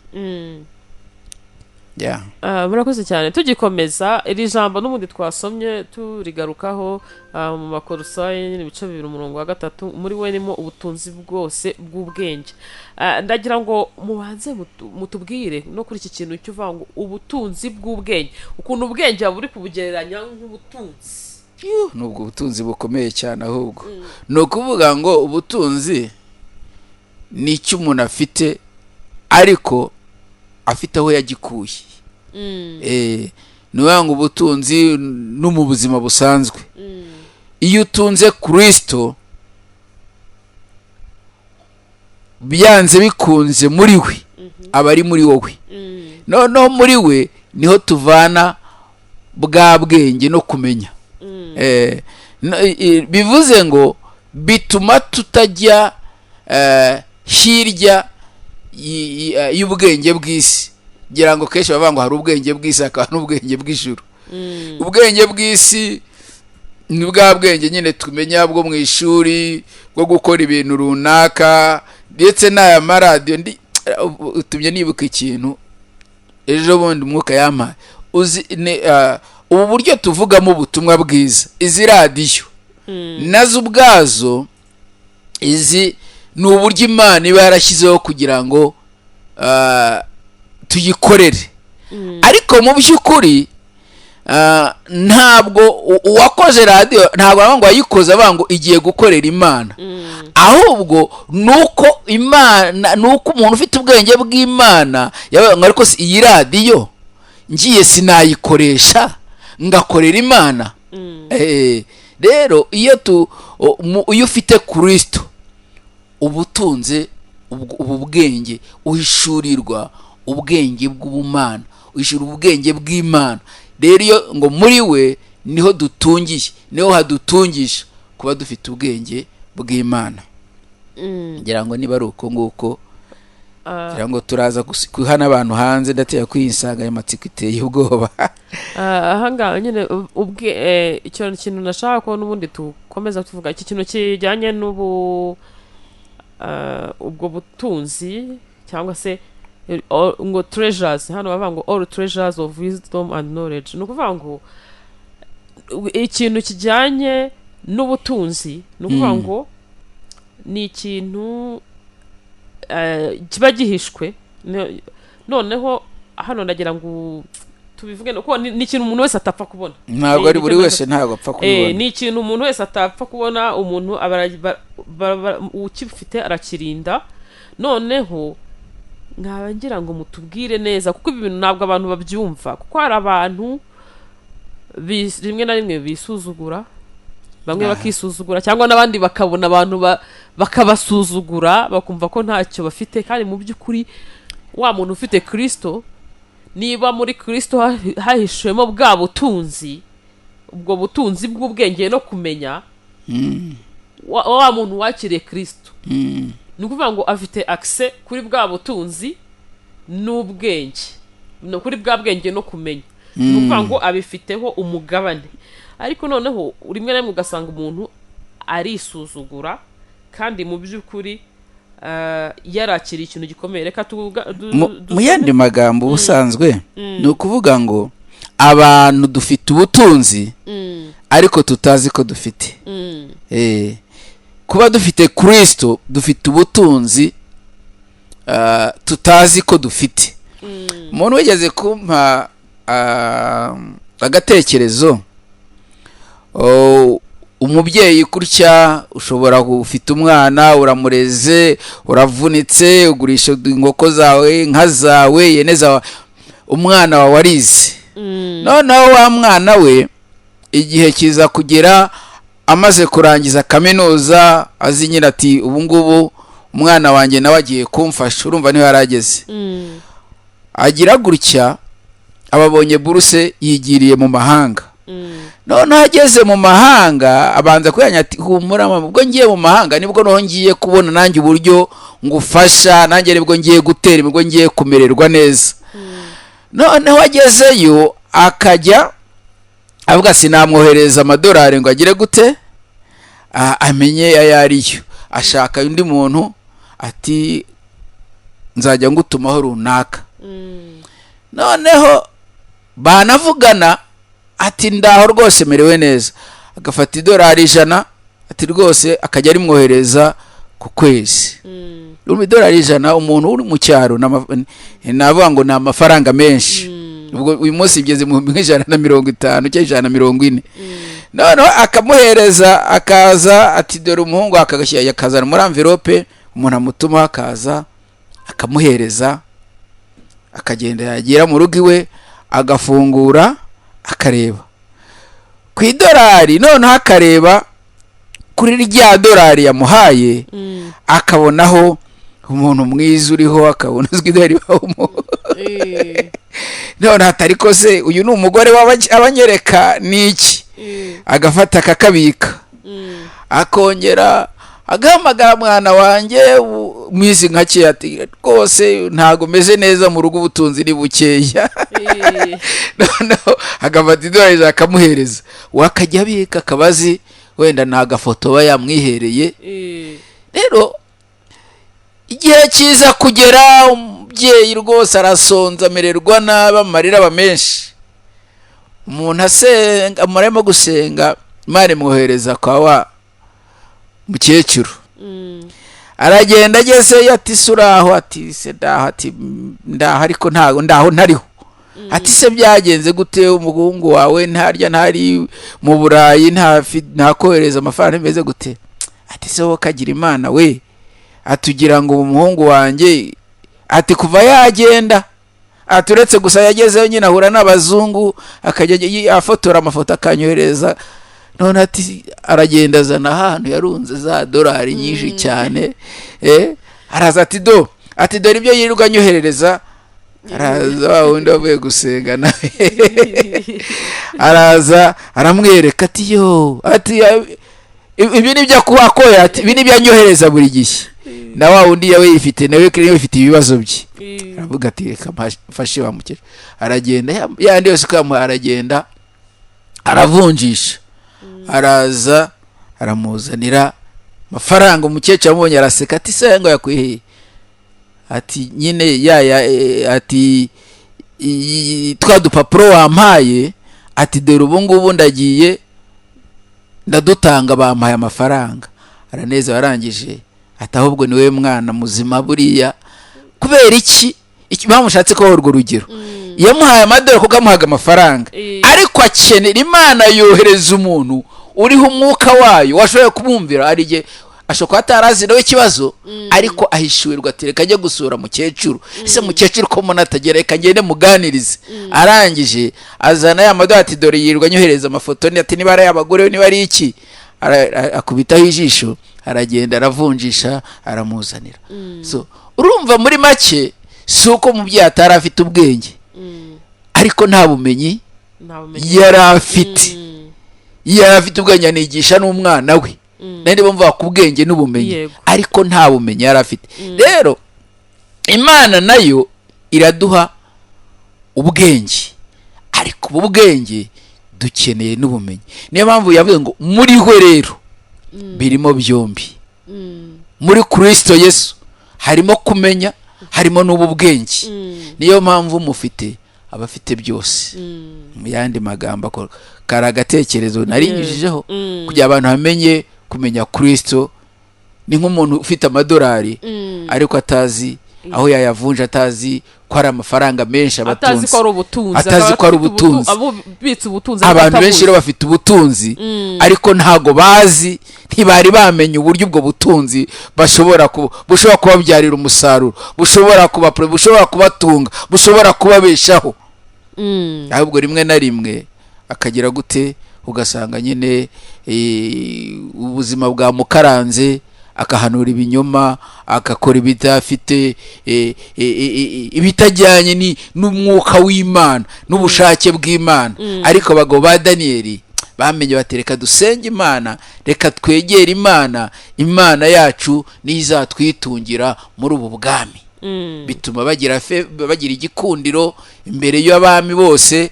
Yeah. Ah, murakoze cyane. Tugikomeza iri jambo n'ubundi twasomye turigarukaho, mu Bakorosayi nyine, ibice 2 umurongo wa 3, muri we nimo ubutunzi bwose bw'ubwenge. Ndagira ngo mubanze mutubwire no kuri iki kintu cy'uvuga ngo ubutunzi bw'ubwenge, ukuntu ubwenge buri kubugereranya nk'ubutunzi. Nubwo ubutunzi bukomeye cyane, ahubwo ni ukuvuga ngo ubutunzi ni icyo umuntu afite ariko afite aho yagikuye. Ni ukuvuga ngo ubutunzi no mu buzima busanzwe, iyo utunze Kirisito, byanze bikunze muri we aba ari muri wowe. Noneho muri we niho tuvana bwa bwenge no kumenya. Bivuze ngo bituma tutajya hirya y'ubwenge bw'isi. Ngira ngo kenshi bavuga ngo hari ubwenge bw'isi, hakaba n'ubwenge bw'ijuru. Ubwenge bw'isi ni bwa bwenge nyine tumenya bwo mu ishuri, bwo gukora ibintu runaka, ndetse n'aya maradiyo. Ndi utumye nibuka ikintu ejo bundi umwuka yampaye. Uzi ubu buryo tuvugamo ubutumwa bwiza, izi radiyo nazo ubwazo, izi ni uburyo Imana iba yarashyizeho kugira ngo tuyikorere. Ariko mu by'ukuri ntabwo uwakoze radiyo, ntabwo aravuga ngo wayikoze avuga ngo igiye gukorera Imana. Ahubwo nuko Imana, nuko umuntu ufite ubwenge bw'Imana yabaye ngo ariko si iyi radiyo ngiye sinayikoresha ngakorera Imana? Rero iyo ufite Kirisito, uba utunze ubu bwenge, uhishurirwa ubwenge bw'ubumana, uhishura ubwenge bw'Imana. Rero iyo ngo muri we niho dutungiye, niho hadutungisha kuba dufite ubwenge bw'Imana. Ngira ngo niba ari uko nguko, ngira ngo turaza guha n'abantu hanze. Ndatera ko iyi nsanganyamatsiko iteye ubwoba. Ahangaha nyine ubwe icyo kintu nashaka ko n'ubundi dukomeza tuvuga, iki kintu kijyanye n'ubu ubwo butunzi cyangwa se ngo treasures. Hano bavuga ngo all treasures of wisdom and knowledge. Ni ukuvuga ngo ikintu kijyanye n'ubutunzi, ni ukuvuga ngo ni ikintu kiba gihishwe. Noneho hano ndagira ngo tubivuge kuko ni ikintu umuntu wese atapfa kubona. Ntabwo ari buri wese, ntabwo apfa kubibona. Ni ikintu umuntu wese atapfa kubona. Umuntu ukifite arakirinda. Noneho nkaba ngira ngo mutubwire neza, kuko ibi bintu ntabwo abantu babyumva, kuko hari abantu rimwe na rimwe bisuzugura, bamwe bakisuzugura cyangwa n'abandi bakabona abantu bakabasuzugura, bakumva ko ntacyo bafite. Kandi mu by'ukuri wa muntu ufite Kirisito, niba muri Kirisito hahishwemo bwa butunzi, ubwo butunzi bw'ubwenge no kumenya, wa muntu wakiriye Kirisito, ni ukuvuga ngo afite access kuri bwa butunzi n'ubwenge, no kuri bwa bwenge no kumenya. Ni ukuvuga ngo abifiteho umugabane. Ariko noneho rimwe na rimwe ugasanga umuntu arisuzugura, kandi mu by'ukuri yarakiriye ikintu gikomeye. Reka Mu yandi magambo, ubusanzwe ni ukuvuga ngo abantu dufite ubutunzi ariko tutazi ko dufite. Kuba dufite Kirisito, dufite ubutunzi tutazi ko dufite. Umuntu wigeze kumpa agatekerezo, umubyeyi gutya ushobora ufite umwana, uramureze, uravunitse, ugurisha inkoko zawe, inka zawe, ihene zawe, umwana wawe arize. Noneho wa mwana we igihe kiza kugera amaze kurangiza kaminuza, azi nyine ati ubu ngubu umwana wanjye nawe agiye kumfasha. Urumva niho yari ageze. Agira gutya ababonye buruse, yigiriye mu mahanga. Noneho ageze mu mahanga abanza kuyanya ati humura mama, ubwo ngiye mu mahanga nibwo noneho ngiye kubona nanjye uburyo ngufasha, nanjye nibwo ngiye gutera, nibwo ngiye kumererwa neza. Noneho agezeyo akajya avuga sinamwohereza amadolari ngo agire gute, amenye ayo ariyo. Ashaka undi muntu ati nzajya ngutumaho runaka. Noneho banavugana, ati: "Ndaho rwose, merewe neza." Agafata idolari 100, ati rwose akajya arimwohereza ku kwezi. Urumva idolari 100, umuntu uri mu cyaro, navuga ngo ni amafaranga menshi. Ubwo uyu munsi bigeze mu 150 cyangwa 140. Noneho akamuhereza, akaza ati: "Dore umuhungu," akagashyira, akazana muri enveloppe, umuntu amutuma, akaza akamuhereza, akagenda, yagera mu rugo iwe agafungura, akareba ku idolari, noneho akareba kuri rya dolari yamuhaye, akabonaho umuntu mwiza uriho, akabona uzwi idolari ibaho. Noneho atari ko se uyu ni umugore abanyereka ni iki? Agafata akakabika, akongera agahamagara: "Mwana wanjye," mwizi nka kera, ati: "Rwose ntabwo meze neza mu rugo, ubutunzi ni bukeya." Noneho agafata idolari akamuhereza, wakajya abika, akaba azi wenda ni agafoto aba yamwihereye. Rero igihe kiza kugera, umubyeyi rwose arasonza, amererwa nabi, amarira aba menshi. Umuntu asenga, umuntu arimo gusenga, Imana imwohereza kwa wa mukecuru. Aragenda, agezeyo ati: "Se uraho?" Ati: "Se ndaho." Ati: "Ndaho, ariko ntago ndaho ntariho." Ati: "Se byagenze gute? Umuhungu wawe ntarya, ntari mu Burayi, ntakohereza amafaranga, bimeze gute?" Ati: "Se wowe kagira Imana we!" Atugira ngo umuhungu wanjye, ati kuva yagenda, ati uretse gusa yagezeyo nyine ahura n'abazungu, akajya afotora amafoto akanyohereza. None ati aragenda azana ahantu yarunze za dolari nyinshi cyane, araza ati: "Do," ati: "Dore ibyo yirirwa anyoherereza." Araza, wa wundi wavuye gusenga nawe araza aramwereka, ati: "Yo," ati: "Ibi ni byo akoya," ati: "Ibi ni byo anyohereza buri gihe." Na wa wundi yawe yifite, nawe yifite ibibazo bye, aravuga ati: "Reka mfashe wa mukecuru." Aragenda, yandi yose uko yamuhaye, aragenda aravunjisha, araza aramuzanira amafaranga. Umukecuru amubonye araseka, ati: "Se ngo yakwiheye?" Ati: "Nyine ya ati twa dupapuro wampaye," ati: "Dore ubu ngubu ndagiye ndadutanga, bampaye amafaranga." Araneza, arangije ati: "Ahubwo ni wowe mwana muzima buriya." Kubera iki? Impamvu ushatse kubaha urwo rugero, yamuhaye amadolari kuko amuhaga amafaranga, ariko akenera Imana yohereza umuntu uriho umwuka wayo washoboye kumwumvira. Hari igihe ashobora kuba atarazi nawe ikibazo, ariko ahishurirwa ati: "Reka ajye gusura mukecuru. Ese mukecuru ko mbona atagera? Reka ngende muganirize." Arangije azana ya madolari, ati: "Dore yirirwa anyohereza amafoto," ati niba ari ay'abagore, niba ari iki, akubitaho ijisho, aragenda aravunjisha, aramuzanira. So urumva muri make si uko umubyeyi atari afite ubwenge, ariko nta bumenyi nta bumenyi yari afite. Yari afite ubwenge, anigisha n'umwana we. Nari bumva ku bwenge n'ubumenyi, ariko nta bumenyi yari afite. Rero Imana nayo iraduha ubwenge, ariko ubu bwenge dukeneye n'ubumenyi. Niyo mpamvu yavuze ngo muri we rero birimo byombi. Muri Kirisito Yesu harimo kumenya, harimo n'ubu bwenge. Niyo mpamvu mufite aba afite byose. Mu yandi magambo, ako kari agatekerezo narinyujijeho kugira abantu bamenye kumenya Kirisito ni nk'umuntu ufite amadolari ariko atazi aho yayavunja, atazi ko ari amafaranga menshi atazi abatunzi ko ari ubutunzi, atazi akaba ko ari afite ubutunzi. Abubitse ubutunzi ariko Abantu benshi atabuzi. rero bafite ubutunzi, ariko ntago bazi, ntibari bamenya uburyo ubwo butunzi bashobora bushobora kubabyarira umusaruro, bushobora kubatunga, bushobora kubabeshaho. Ahubwo rimwe na rimwe akagira gute, ugasanga nyine ubuzima bwamukaranze, akahanura ibinyoma, agakora ibidafite ibitajyanye n'umwuka w'Imana n'ubushake bw'Imana. Ariko abagabo ba Daniyeli bamenye bati: "Reka dusenge Imana, reka twegere Imana, Imana yacu niyo izatwitungira muri ubu bwami." Bituma bagira igikundiro imbere y'abami bose,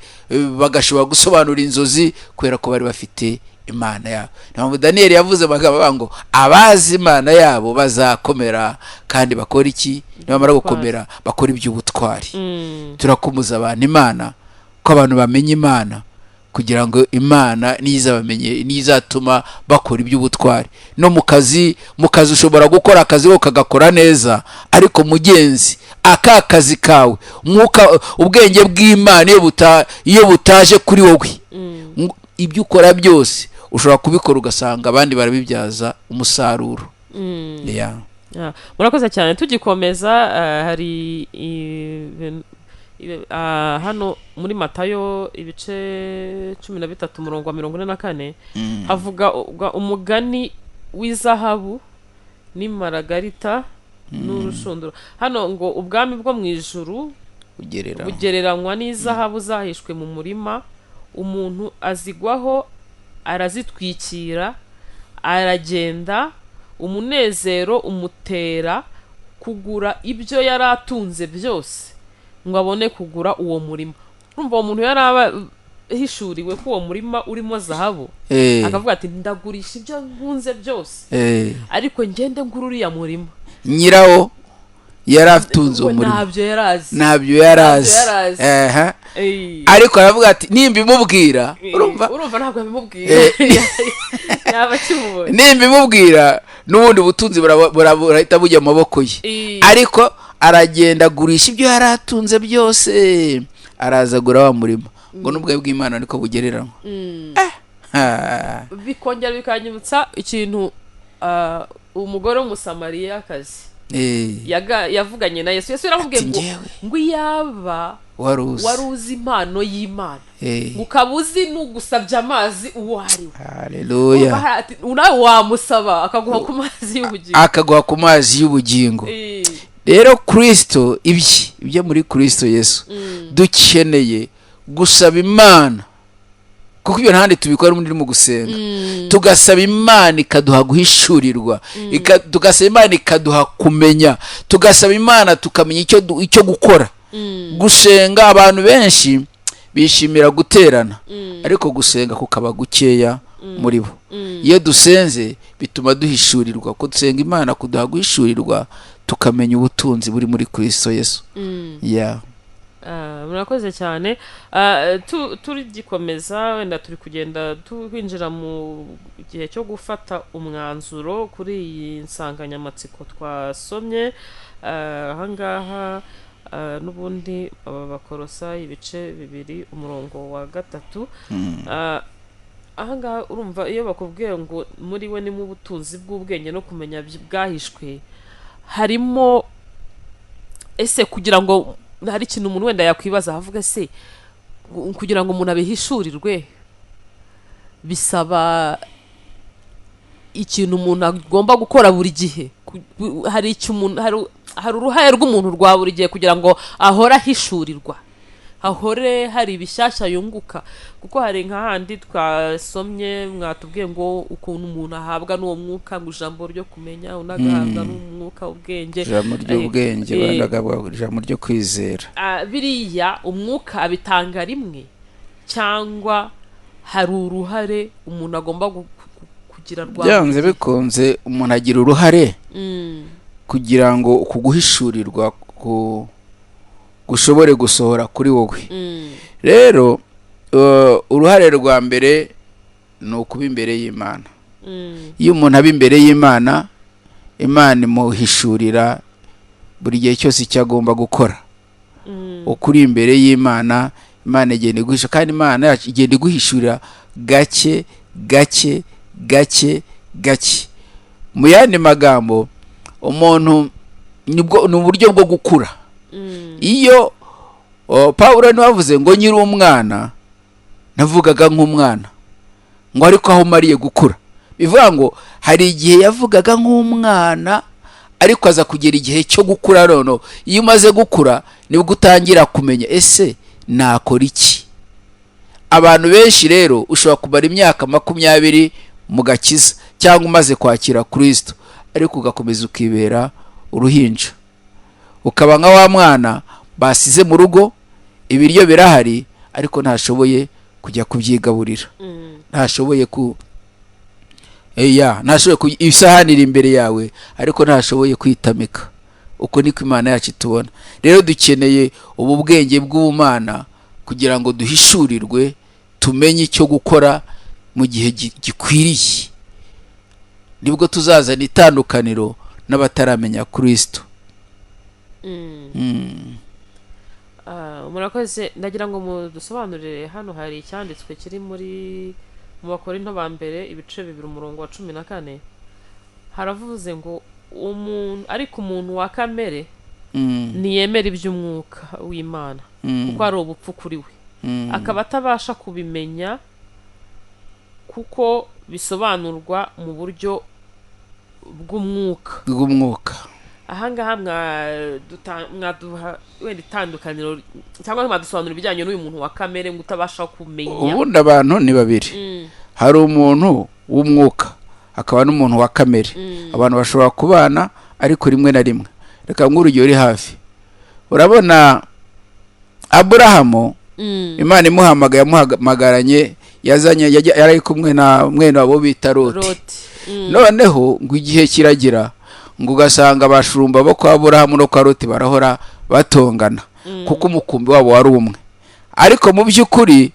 bagashobora gusobanura inzozi kubera ko bari bafite Imana yabo. Niyo mpamvu Daniyeli yavuze amagambo avuga ngo abazi Imana yabo bazakomera kandi bakora iki? Nibamara gukomera bakora iby'ubutwari. Turakumbuza abantu Imana, ko abantu bamenya Imana, kugira ngo Imana niyo izabamenye, niyo izatuma bakora iby'ubutwari. No mu kazi ushobora gukora akazi ko kagakora neza, ariko mugenzi, aka kazi kawe, umwuka, ubwenge bw'Imana iyo butaje kuri wowe, ibyo ukora byose ushobora kubikora ugasanga abandi barabibyaza umusaruro. Yeah. Ah, murakoze cyane. Tugikomeza, hari hano muri Matayo ibice 13, umurongo wa 44, havuga umugani w'izahabu n'imaragarita n'urushundura. Hano ngo ubwami bwo mu ijuru ugerera bugereranywa n'izahabu zahishwe mu murima, umuntu azigwaho arazitwikira, aragenda, umunezero umutera kugura ibyo yari atunze byose ngo abone kugura uwo murima. Urumva uwo muntu yari ahishuriwe ko uwo murima urimo zahabu, akavuga ati: "Ndagurisha ibyo nkunze byose, ariko ngende ngura uriya murima." Nyirawo yari atunze uwo We murima. Ntabyo yari azi. Ntabyo yari azi. Ntabyo yari azi. Ariko aravuga ati nimbimubwira, urumva, Urumva ntabwo yabimubwira, yaba akimubonye. Nimbimubwira n'ubundi butunzi burahita bujya mu maboko ye. Ariko aragenda agurisha ibyo yari atunze byose, araza agura wa murima. Ngo n'ubwo bw'Imana niko bugereranywa. Ha. Bikongera bikanyibutsa ikintu, umugore w'Umusamariyakazi yavuganye na Yesu. Yesu yaramubwiye Ati, ngo "Njyewe ngo iyaba wari uzi wari uzi impano y'Imana, ngo ukaba uzi n'ugusabye amazi uwo ari we." Haleluya. Urumva ati, nawe wamusaba akaguha ku mazi y'ubugingo. Akaguha ku mazi y'ubugingo. Rero Kirisito, ibyo muri Kirisito Yesu, dukeneye gusaba Imana, kuko ibyo ntahandi tubikora muri mu gusenga. Tugasaba Imana ikaduha guhishurirwa, tugasaba Imana ikaduha kumenya, tugasaba Imana tukamenya icyo gukora. Gusenga, abantu benshi bishimira guterana, ariko gusenga kukaba gukeya muri bo. Iyo dusenze bituma duhishurirwa, ko dusenga Imana kuduha guhishurirwa, tukamenya ubutunzi buri muri Kristo Yesu. Yeah. Ah, murakoze cyane. Turigikomeza, wenda turi kugenda twinjira mu gihe cyo gufata umwanzuro kuri iyi nsanganyamatsiko twasomye. Ahangaha n'ubundi aba Bakorosa ibice 2, umurongo wa 3. Ahangaha urumva iyo bakubwiye ngo muri we ni mu butunzi bw'ubwenge no kumenya bwahishwe, harimo ese kugira ngo hari ikintu umuntu wenda yakwibaza, avuga se kugira ngo umuntu abihishurirwe bisaba ikintu umuntu agomba gukora buri gihe? Hari icyo umuntu, hari uruhare rw'umuntu rwa buri gihe kugira ngo ahore ahishurirwa, hahore hari ibishyashya yunguka? Kuko hari nka handi twasomye, mwatubwiye ngo ukuntu umuntu ahabwa n'uwo mwuka, ngo ijambo ryo kumenya, undi agahabwa n'umwuka ubwenge. Ijambo ry'ubwenge, abandi bagahabwa ijambo ryo kwizera. Ah, biriya umwuka abitanga rimwe, cyangwa hari uruhare umuntu agomba kugira rwa Byanze bikunze umuntu agira uruhare kugira ngo uku guhishurirwa gushobore gusohora kuri wowe. Rero uruhare rwa mbere ni ukuba imbere y'Imana. Iyo umuntu aba imbere y'Imana, Imana imuhishurira buri gihe cyose icyo agomba gukora. Ukuri imbere y'Imana, Imana igenda iguhisha, kandi Imana yacu igenda iguhishurira gake gake gake gake. Mu yandi magambo, umuntu nibwo ni uburyo bwo gukura. Iyo Pawulo niwe wavuze ngo nkiri umwana navugaga nk'umwana, ngo ariko aho umariye gukura. Bivuga ngo hari igihe yavugaga nk'umwana, ariko aza kugera igihe cyo gukura. Noneho iyo umaze gukura nibwo utangira kumenya: ese nakora iki? Abantu benshi rero, ushobora kumara imyaka 20 mu gakiza cyangwa umaze kwakira Kirisito, ariko ugakomeza ukibera uruhinja, ukaba nka wa mwana basize mu rugo, ibiryo birahari ariko ntashoboye kujya kubyigaburira, ntashoboye ku Eya, ntashoboye isahani iri imbere yawe ariko ntashoboye kwitamika. Uko niko Imana yacu itubona. Rero dukeneye ubu bwenge bw'ubumana kugira ngo duhishurirwe, tumenye icyo gukora mu gihe gikwiriye. Nibwo tuzazana itandukaniro n'abataramenya Kristo. Murakoze. Ndagira ngo mudusobanurire, hano hari icyanditswe kiri mu Bakorinto ba mbere, ibice 2, umurongo wa 14. Haravuze ngo umuntu, ariko umuntu wa kamere ntiyemera iby'umwuka w'Imana, kuko ari ubupfu kuri we, akaba atabasha kubimenya kuko bisobanurwa mu buryo bw'umwuka. Bw'umwuka. Ahangaha mwaduha wenda itandukaniro cyangwa mwadusobanura ibijyanye n'uyu muntu wa kamere ngo utabasha kumenya. Ubundi abantu ni babiri. Hari umuntu w'umwuka, hakaba n'umuntu wa kamere. Abantu bashobora kubana, ariko rimwe na rimwe, reka nk'urugero uri hafi, urabona Aburahamu, Imana imuhamagaye, yamuhamagaranye, yazanye yari ari kumwe na mwene wabo bita Loti. Loti. Noneho ngo igihe kiragira, ngo ugasanga abashumba bo kwa Aburahamu no kwa Loti barahora batongana, kuko umukumbi wabo wari umwe. Ariko mu by'ukuri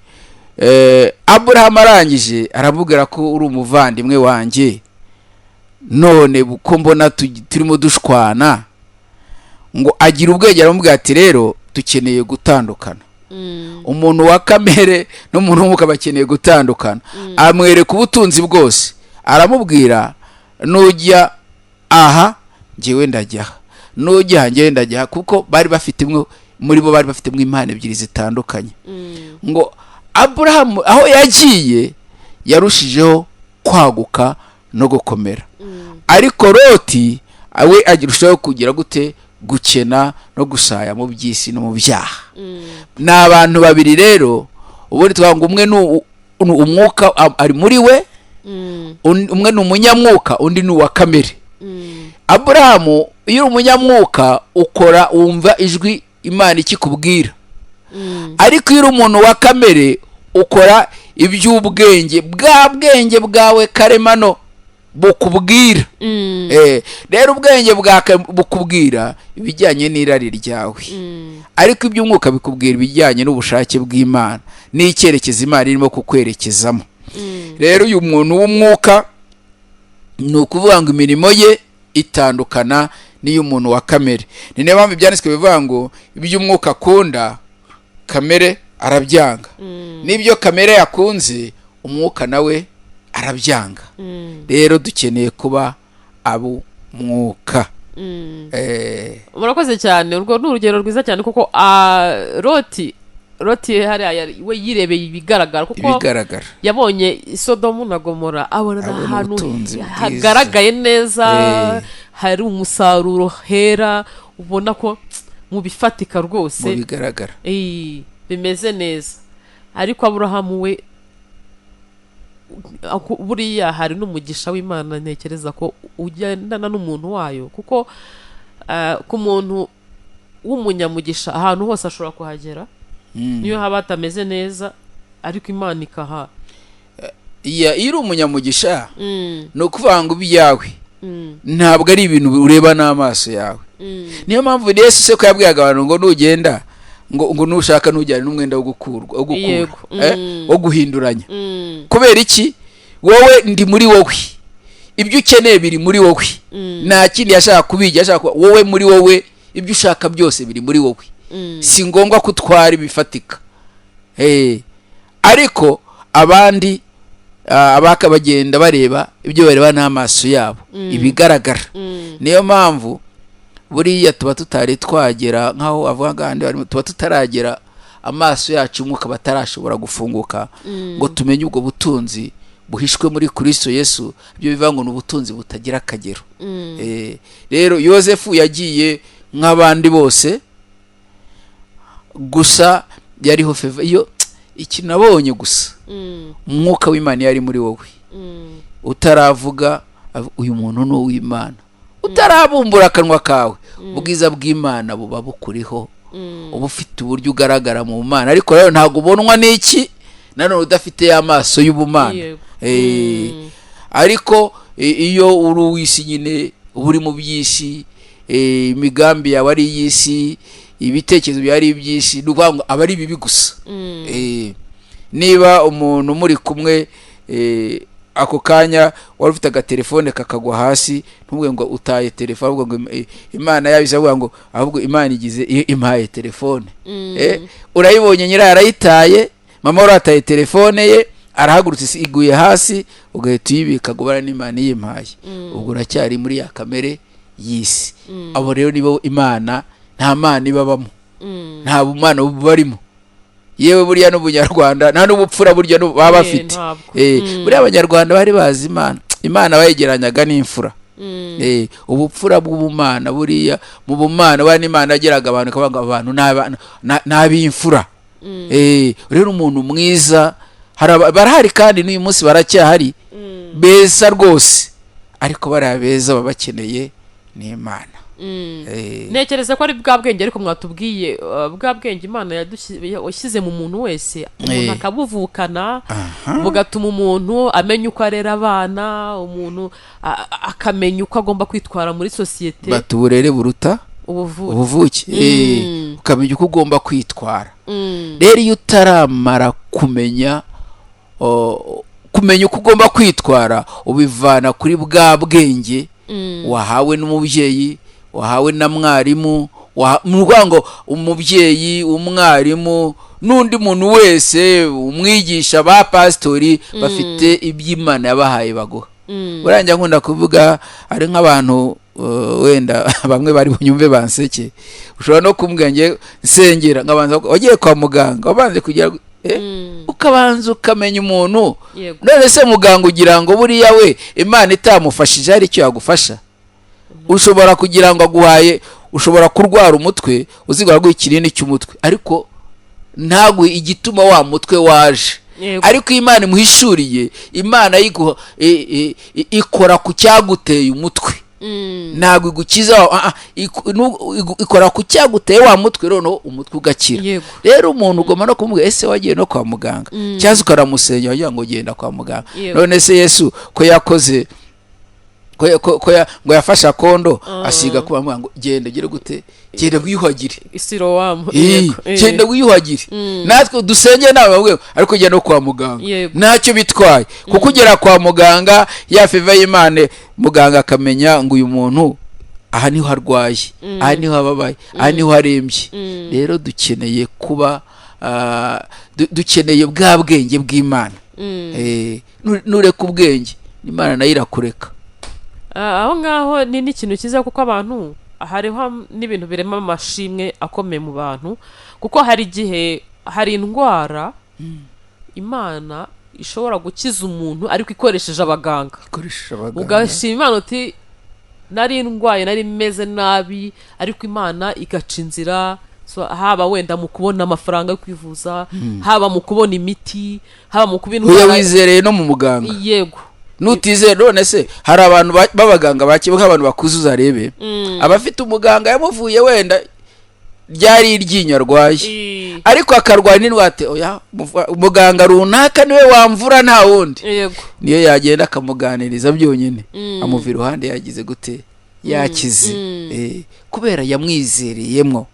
Aburahamu arangije aramubwira ko uri umuvandimwe wanjye, none ko mbona turimo dushwana. Ngo agira ubwenge, aramubwira ati rero dukeneye gutandukana. Umuntu wa kamere n'umuntu w'umwuka bakeneye gutandukana. Amwereka ubutunzi bwose, aramubwira nujya aha njyewe ndajya aha, nujya aha njyewe ndajya aha, kuko bari bafite imwe muri bo, bari bafitemo impano ebyiri zitandukanye. Ngo Aburahamu aho yagiye yarushijeho kwaguka no gukomera, ariko Loti we arushaho kugira gute? Gukena no gusaya mu by'isi no mu byaha. Ni abantu babiri rero. Ubundi twavuga ngo umwe ni umwuka ari muri we, umwe ni umunyamwuka, undi ni uwa kamere. Aburahamu, iyo uri umunyamwuka ukora, wumva ijwi Imana ikikubwira, ariko iyo uri umuntu wa kamere ukora iby'ubwenge bwa bwenge bwawe karemano bukubwira. Rero ubwenge bwa bukubwira ibijyanye n'irari ryawe, ariko iby'umwuka bikubwira ibijyanye n'ubushake bw'Imana n'icyerekezo Imana irimo kukwerekezamo. Rero uyu muntu w'umwuka ni ukuvuga ngo imirimo ye itandukana n'iy'umuntu wa kamere. Ni niyo mpamvu ibyanditswe bivuga ngo iby'umwuka akunda kamere arabyanga, n'ibyo kamere yakunze umwuka nawe arabyanga. Rero dukeneye kuba ab'umwuka. Murakoze cyane. Urwo ni urugero rwiza cyane, kuko Loti hariya we yirebeye ibigaragara, kuko ibigaragara. yabonye Isodomu na Gomora, abona ni Abona ahantu ubutunzi bwiza. hagaragaye neza, hari umusaruro hera, ubona ko mu bifatika rwose, mu bigaragara, bimeze neza. Ariko Aburahamu we, buriya hari n'umugisha w'Imana ntekereza ko ugendana n'umuntu wayo, kuko ku muntu w'umunyamugisha ahantu hose ashobora kuhagera, niyo haba hatameze neza, ariko Imana ikaha. Iya, iyo uri umunyamugisha, ni ukuvuga ngo ibyawe ntabwo ari ibintu ureba n'amaso yawe. Niyo mpamvu Yesu se ko yabwiraga abantu ngo nugenda, ngo nushaka ntujyane n'umwenda wo gukurwa, wo gukura, wo guhinduranya. Kubera iki? Wowe ndi muri wowe, ibyo ukeneye biri muri wowe. Nta kindi yashaka kubigira, yashaka kuba wowe, muri wowe ibyo ushaka byose biri muri wowe. Si ngombwa ko utwara ibifatika. Ariko abandi abaka bagenda bareba ibyo bareba n'amaso yabo, ibigaragara. Niyo mpamvu buriya tuba tutari twagera nk'aho avuga ahandi tuba tutaragera, amaso yacu umwuka batarashobora gufunguka ngo tumenye ubwo butunzi buhishwe muri Kristo Yesu. Ibyo bivuga ngo ni ubutunzi butagira akagero. Rero Yosefu yagiye nk'abandi bose, gusa yariho faveur. Iyo iki nabonye gusa, umwuka w'Imana iyo ari muri wowe, utaravuga, uyu muntu ni uw'Imana, utarabumbura akanwa kawe, ubwiza bw'Imana buba bukuriho, uba ufite uburyo ugaragara mu Mana. Ariko rero ntabwo ubonwa n'iki nanone udafite ya maso y'ubumana. Ariko iyo uri uw'isi nyine, uba uri mu by'isi, imigambi yawe ari iy'isi, ibitekerezo byawe ari iby'isi, ni ukuvuga ngo aba ari bibi gusa. Niba umuntu muri kumwe, ako kanya wari ufite agatelefone kakagwa hasi, ntuvuge ngo utaye telefone, ahubwo ngo Imana yabize, avuga ngo ahubwo Imana igize impaye telefone. Urayibonye, nyirayo arayitaye, mama urataye telefone ye, arahagurutse, isi iguye hasi, ugahita uyibika ngo bara n'Imana iyimpaye. Ubwo uracyari muri ya kamere y'isi. Abo rero nibo Imana, nta Mana ibabamo, nta bumana bubarimo. Yewe, buriya n'ubunyarwanda, nta n'ubupfura burya baba bafite. Ntabwo. Buriya Abanyarwanda bari bazi Imana, Imana bayegeranyaga n'imfura. Ubupfura bw'ubumana, buriya mu bumana, buriya n'Imana yageraga abantu ikavuga ngo abantu ni ab'imfura. Rero umuntu mwiza hari barahari, kandi n'uyu munsi baracyahari beza rwose, ariko bariya beza baba bakeneye n'Imana. Ntekereza ko ari bwa bwenge, ariko mwatubwiye, bwa bwenge Imana yashyize mu muntu wese, umuntu akabuvukana, bugatuma umuntu amenya uko arera abana, umuntu akamenya uko agomba kwitwara muri sosiyete. Bati uburere buruta ubuvuke. Ubuvuke. Ukamenya uko ugomba kwitwara. Rero iyo utaramara kumenya uko ugomba kwitwara, ubivana kuri bwa bwenge wahawe n'umubyeyi, wahawe na mwarimu, ni ukuvuga ngo umubyeyi, umwarimu n'undi muntu wese umwigisha, ba pasitori bafite iby'Imana yabahaye baguha. Buriya njya nkunda kuvuga, ari nk'abantu wenda bamwe bari bunyumve banseke, ushobora no kumbwira ngiye nsengera, nkabanza wagiye kwa muganga, wabanje kugira ukabanza ukamenya umuntu. None se muganga ugira ngo buriya we Imana itamufashije hari icyo yagufasha? Ushobora kugira ngo aguhaye, ushobora kurwara umutwe, uzigura guha ikinini cy'umutwe, ariko ntaguhe igituma wa mutwe waje. Ariko iyo Imana imuhishuriye, Imana ikora ku cyaguteye umutwe. Ntabwo igukiza, ikora ku cyaguteye wa mutwe, noneho umutwe ugakira. Rero umuntu ugomba no kumubwira: ese wagiye no kwa muganga? Cyangwa se ukaramusengera wagira ngo genda kwa muganga. None se Yesu ko yakoze ko ngo yafashe akondo asiga kuba ngo genda ugire gute, genda wiyuhagire. Isirowamu. Genda wiyuhagire. Natwe dusenge nawe babwiye, ariko ujya no kwa muganga, ntacyo bitwaye, kuko ugera kwa muganga ya faveur y'Imana, muganga akamenya ngo uyu muntu aha niho arwaye, aha niho ababaye, aha niho arembye. Rero dukeneye kuba dukeneye bwa bwenge bw'Imana. Nureka ubwenge, Imana nayo irakureka. Aho ngaho ni n'ikintu cyiza, kuko abantu hariho n'ibintu birema amashimwe akomeye mu bantu, kuko hari igihe hari indwara Imana ishobora gukiza umuntu ariko ikoresheje abaganga. Ikoresheje abaganga. Ugashima Imana uti nari ndwaye, nari meze nabi, ariko Imana igaca inzira. So, haba wenda mu kubona amafaranga yo kwivuza, haba mu kubona imiti, haba mu kuba Uya indwara. Wizereye no mu muganga. Nutizeye, none se hari abantu b'abaganga bake, nk'abantu bakuze uzarebe abafite umuganga yamuvuye, wenda ryari iryinyo arwaye, ariko akarwara n'indwara, ati oya, muganga runaka niwe wamvura, nta wundi. Niyo yagenda akamuganiriza byonyine, amuva iruhande, yagize gute, yakize. Kubera yamwizereyemo.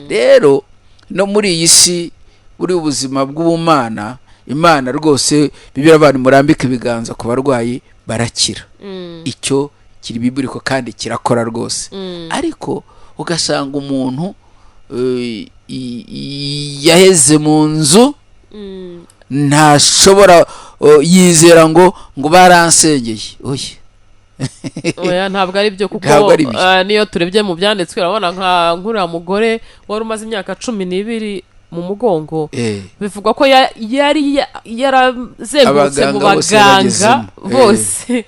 Rero no muri iyi si, buri ubuzima bw'ubumana, Imana rwose, Bibiliya abantu murambika ibiganza ku barwayi barakira. Icyo kiri biblical kandi kirakora rwose. Ariko ugasanga umuntu yaheze mu nzu, ntashobora, yizera ngo baransengeye, oya. Oya, ntabwo ari byo, kuko Ntabwo ari byo. Niyo turebye mu byanditswe, urabona nka nk'uriya mugore wari umaze imyaka 12 mu mugongo, bivugwa ko yari yarazengurutse mu Abaganga bose baganga bagezemo. Bose.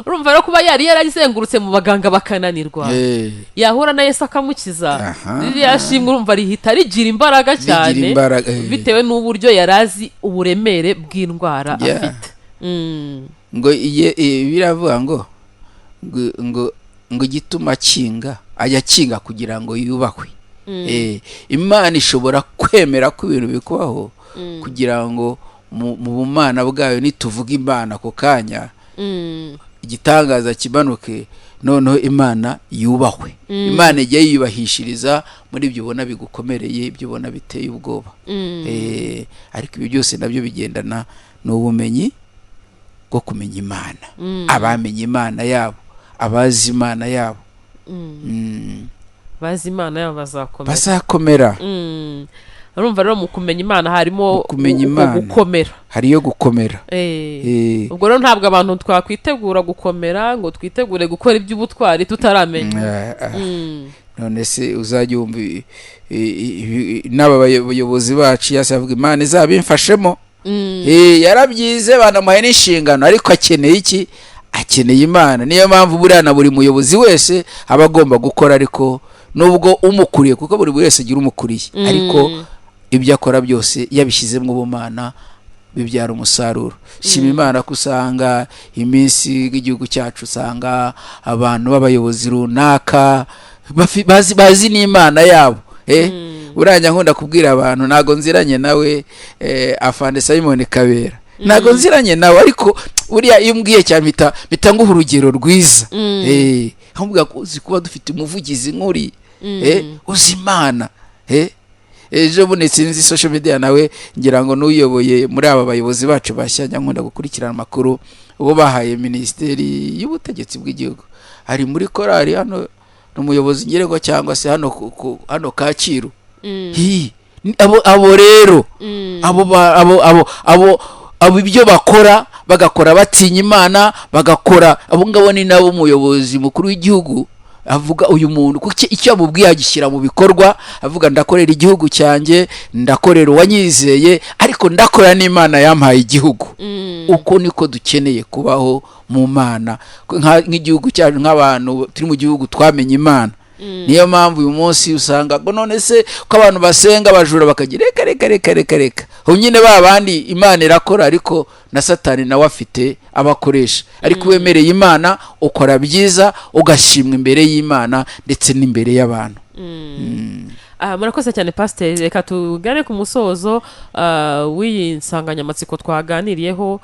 Urumva rero, kuba yari yarazengurutse mu baganga bakananirwa, yahura na Yesu akamukiza, ririya shimwe urumva rihita rigira imbaraga Rigira cyane, imbaraga. bitewe n'uburyo yari azi uburemere bw'indwara afite. Ngo iye biravuga ngo igituma akinga, ajya akinga kugira ngo yubahwe. Imana ishobora kwemera ko ibintu bikubaho kugira ngo mu bumana bwayo, nituvuga Imana ako kanya. Igitangaza kimanuke, noneho Imana yubahwe. Imana ijya yiyubahishiriza muri ibyo ubona bigukomereye, ibyo ubona biteye ubwoba. Ariko ibyo byose nabyo bigendana n'ubumenyi bwo kumenya Imana. Abamenye Imana yabo, abazi Imana yabo. Bazi Imana yabo bazakomera. Bazakomera. Urumva rero mu kumenya Imana harimo Mu kumenya uko Imana. gukomera. Hariyo gukomera. Ubwo rero ntabwo abantu twakwitegura gukomera ngo twitegure gukora iby'ubutwari tutaramenya. None se uzajya wumva n'aba bayobozi bacu yase avuga Imana izabimfashemo. Yarabyize, banamuhaye n'inshingano, ariko akeneye iki? Akeneye Imana. Niyo mpamvu buriya na buri muyobozi wese aba agomba gukora, ariko nubwo umukuriye, kuko buri wese agira umukuriye, ariko ibyo akora byose yabishyizemo ubumana bibyara umusaruro. Shima Imana ko usanga iminsi y'igihugu cyacu, usanga abantu b'abayobozi runaka bazi n'Imana yabo. Burya nkunda kubwira abantu, ntago nziranye nawe, afande Simon Kabera, ntago nziranye nawe, ariko buriya iyo umbwiye cyane mpita nguha urugero rwiza. Nkamubwira ko uzi kuba dufite umuvugizi nk'uri uzi Imana. Ejo bundi sinzi social media nawe, ngira ngo n'uyoboye muri aba bayobozi bacu bashya, njya nkunda gukurikirana amakuru, uwo bahaye Minisiteri y'Ubutegetsi bw'Igihugu, ari muri korali hano, ni umuyobozi ngererwa cyangwa se hano hano Kacyiru. Hi, abo rero abo ba- abo abo abo abo ibyo bakora bagakora batinya Imana, bagakora abo ngabo ni nabo umuyobozi mukuru w'igihugu avuga uyu muntu kuko icyo amubwiye agishyira mu bikorwa, avuga: "Ndakorera igihugu cyanjye, ndakorera uwanyizeye, ariko ndakora n'Imana yampaye igihugu." Uko niko dukeneye kubaho mu Mana nk'igihugu cyacu, nk'abantu turi mu gihugu twamenye Imana. Niyo mpamvu uyu munsi usanga ngo none se ko abantu basenga, abajura bakagira, reka reka reka reka reka. Ubu nyine ba bandi Imana irakora, ariko na Satani nawe afite abakoresha. Ariko wemereye Imana ukora byiza, ugashimwa imbere y'Imana ndetse n'imbere y'abantu. Murakoze cyane, pasiteri. Reka tugane ku musozo w'iyi nsanganyamatsiko twaganiriyeho.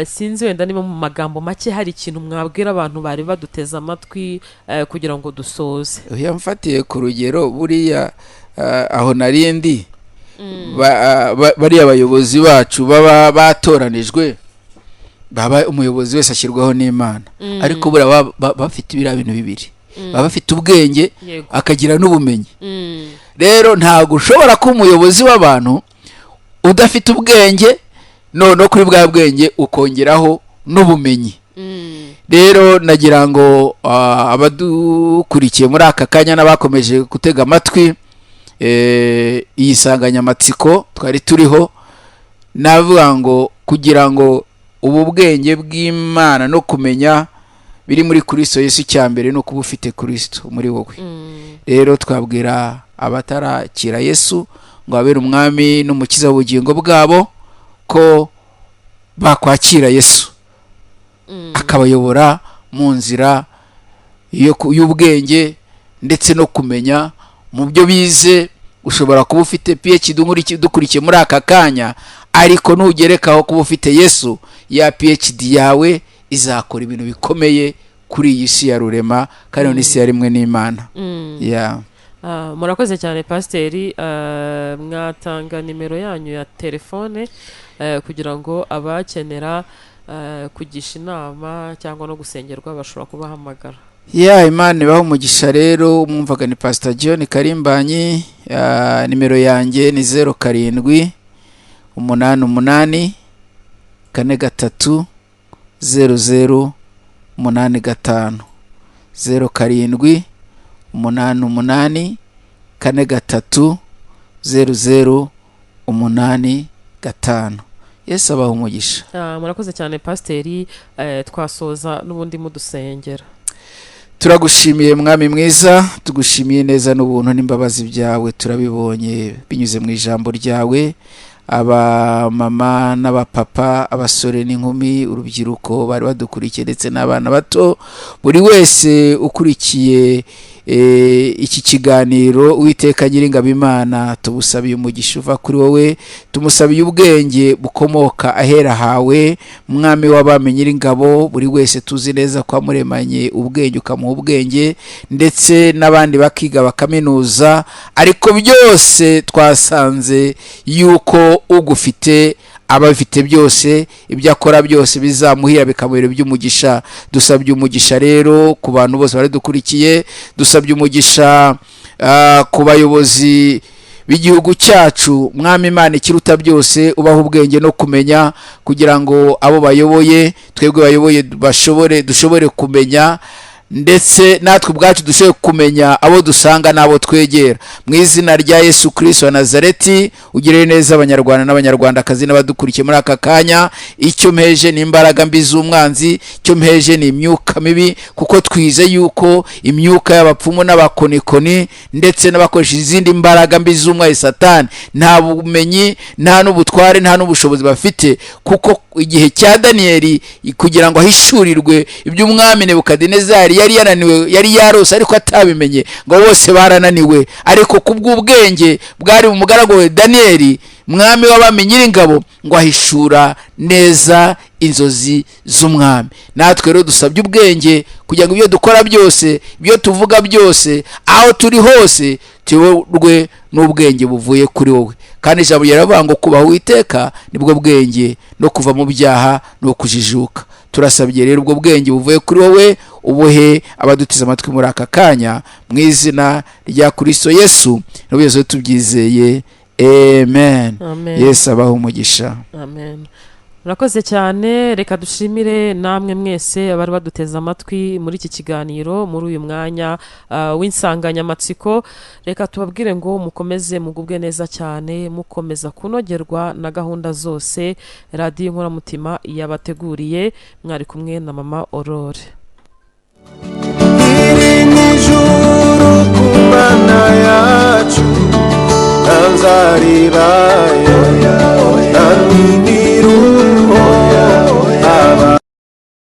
Sinzi wenda niba mu magambo make hari ikintu mwabwira abantu bari baduteze amatwi kugira ngo dusoze. Yamfatiye ku rugero buriya aho narindi bariya bayobozi bacu baba batoranijwe, baba umuyobozi wese ashyirwaho n'Imana, ariko buriya baba bafite biriya bintu bibiri, baba bafite ubwenge, akagira n'ubumenyi. Rero ntabwo ushobora kuba umuyobozi w'abantu udafite ubwenge, noneho kuri bwa bwenge ukongeraho n'ubumenyi. Rero nagira ngo abadukurikiye muri aka kanya n'abakomeje gutega amatwi iyi nsanganyamatsiko twari turiho, navuga ngo kugira ngo ubu bwenge bw'Imana no kumenya biri muri Kristo Yesu, icya mbere ni ukuba ufite Kristo muri wowe. Rero twabwira abatarakira Yesu ngo abere umwami n'umukiza w'ubugingo bwabo ko bakwakira Yesu akabayobora mu nzira y'ubwenge ndetse no kumenya mu byo bize. Ushobora kuba ufite PhD dukurikiye muri aka kanya, ariko nugerekaho kuba ufite Yesu, ya PhD yawe izakora ibintu bikomeye kuri iyi si ya rurema, kandi n'isi yaremwe n'Imana. Yeah. Murakoze cyane, pasiteri. Mwatanga nimero yanyu ya telefone kugira ngo abakenera kugisha inama cyangwa no gusengerwa bashobora kubahamagara. Ya, Imana ibaho umugisha. Rero mwumvaga ni Pastor John Karimbanyi. Nimero yanjye ni 0788430085, 0788430085. Yesu abaha umugisha. Murakoze cyane, pasiteri. Twasoza n'ubundi mudusengera. Turagushimiye, Mwami mwiza, tugushimiye neza n'ubuntu n'imbabazi byawe, turabibonye binyuze mu ijambo ryawe. Abamama n'abapapa, abasore n'inkumi, urubyiruko bari badukurikiye ndetse n'abana bato, buri wese ukurikiye. Iki kiganiro, Uwiteka Nyiringabo Imana, tubusabiye umugisha uva kuri wowe, tumusabiye ubwenge bukomoka ahera hawe, Mwami w'abami Nyiringabo. Buri wese tuzi neza ko wamuremanye ubwenge, ukamuha ubwenge, ndetse n'abandi bakiga bakaminuza, ariko byose twasanze yuko ugufite aba abifite byose, ibyo akora byose bizamuhira, bikamuhira iby'umugisha. Dusabye umugisha rero ku bantu bose bari dukurikiye, dusabye umugisha ku bayobozi b'igihugu cyacu. Mwami Imana, ikiruta byose ubaha ubwenge no kumenya, kugira ngo abo bayoboye, twebwe bayoboye, bashobore dushobore kumenya, ndetse natwe ubwacu dushobore kumenya abo dusanga n'abo twegera. Mu izina rya Yesu Kirisito wa Nazareti, ugirire neza Abanyarwanda n'Abanyarwandakazi n'abadukurikiye muri aka kanya. Icyo mpeje ni imbaraga mbi z'umwanzi, icyo mpeje ni imyuka mibi, kuko twize yuko imyuka y'abapfumu n'abakonikoni ndetse n'abakoresha izindi mbaraga mbi z'umwanzi Satani nta bumenyi, nta n'ubutware, nta n'ubushobozi bafite, kuko igihe cya Daniyeli, kugira ngo ahishurirwe iby'umwami Nebukadinezari yari yananiwe, yari yarose ariko atabimenye, ngo bose barananiwe, ariko kubw'ubwenge bwari mu mugaragu we Daniyeli, Mwami w'abami Nyiringabo ngo ahishura neza inzozi z'umwami. Natwe rero dusabye ubwenge kugira ngo ibyo dukora byose, ibyo tuvuga byose, aho turi hose, tuyoborwe n'ubwenge buvuye kuri wowe. Kandi ijambo riravuga ngo kubaha Uwiteka nibwo bwenge, no kuva mu byaha no kujijuka. Turasabye rero ubwo bwenge buvuye kuri wowe, ubuhe abaduteze amatwi muri aka kanya, mu izina rya Kristo Yesu n'ubuyobozi tubyizeye, amen. Amen. Yesu abaha umugisha. Amen. Murakoze cyane. Reka dushimire namwe mwese abari baduteze amatwi muri iki kiganiro, muri uyu mwanya w'insanganyamatsiko. Reka tubabwire ngo mukomeze mugubwe neza cyane, mukomeza kunogerwa na gahunda zose Radiyo Inkoramutima yabateguriye. Mwari kumwe na Mama Aurore. Iri mu ijuru ku Mana yacu, nta nzara ibayo, nta n'imwe.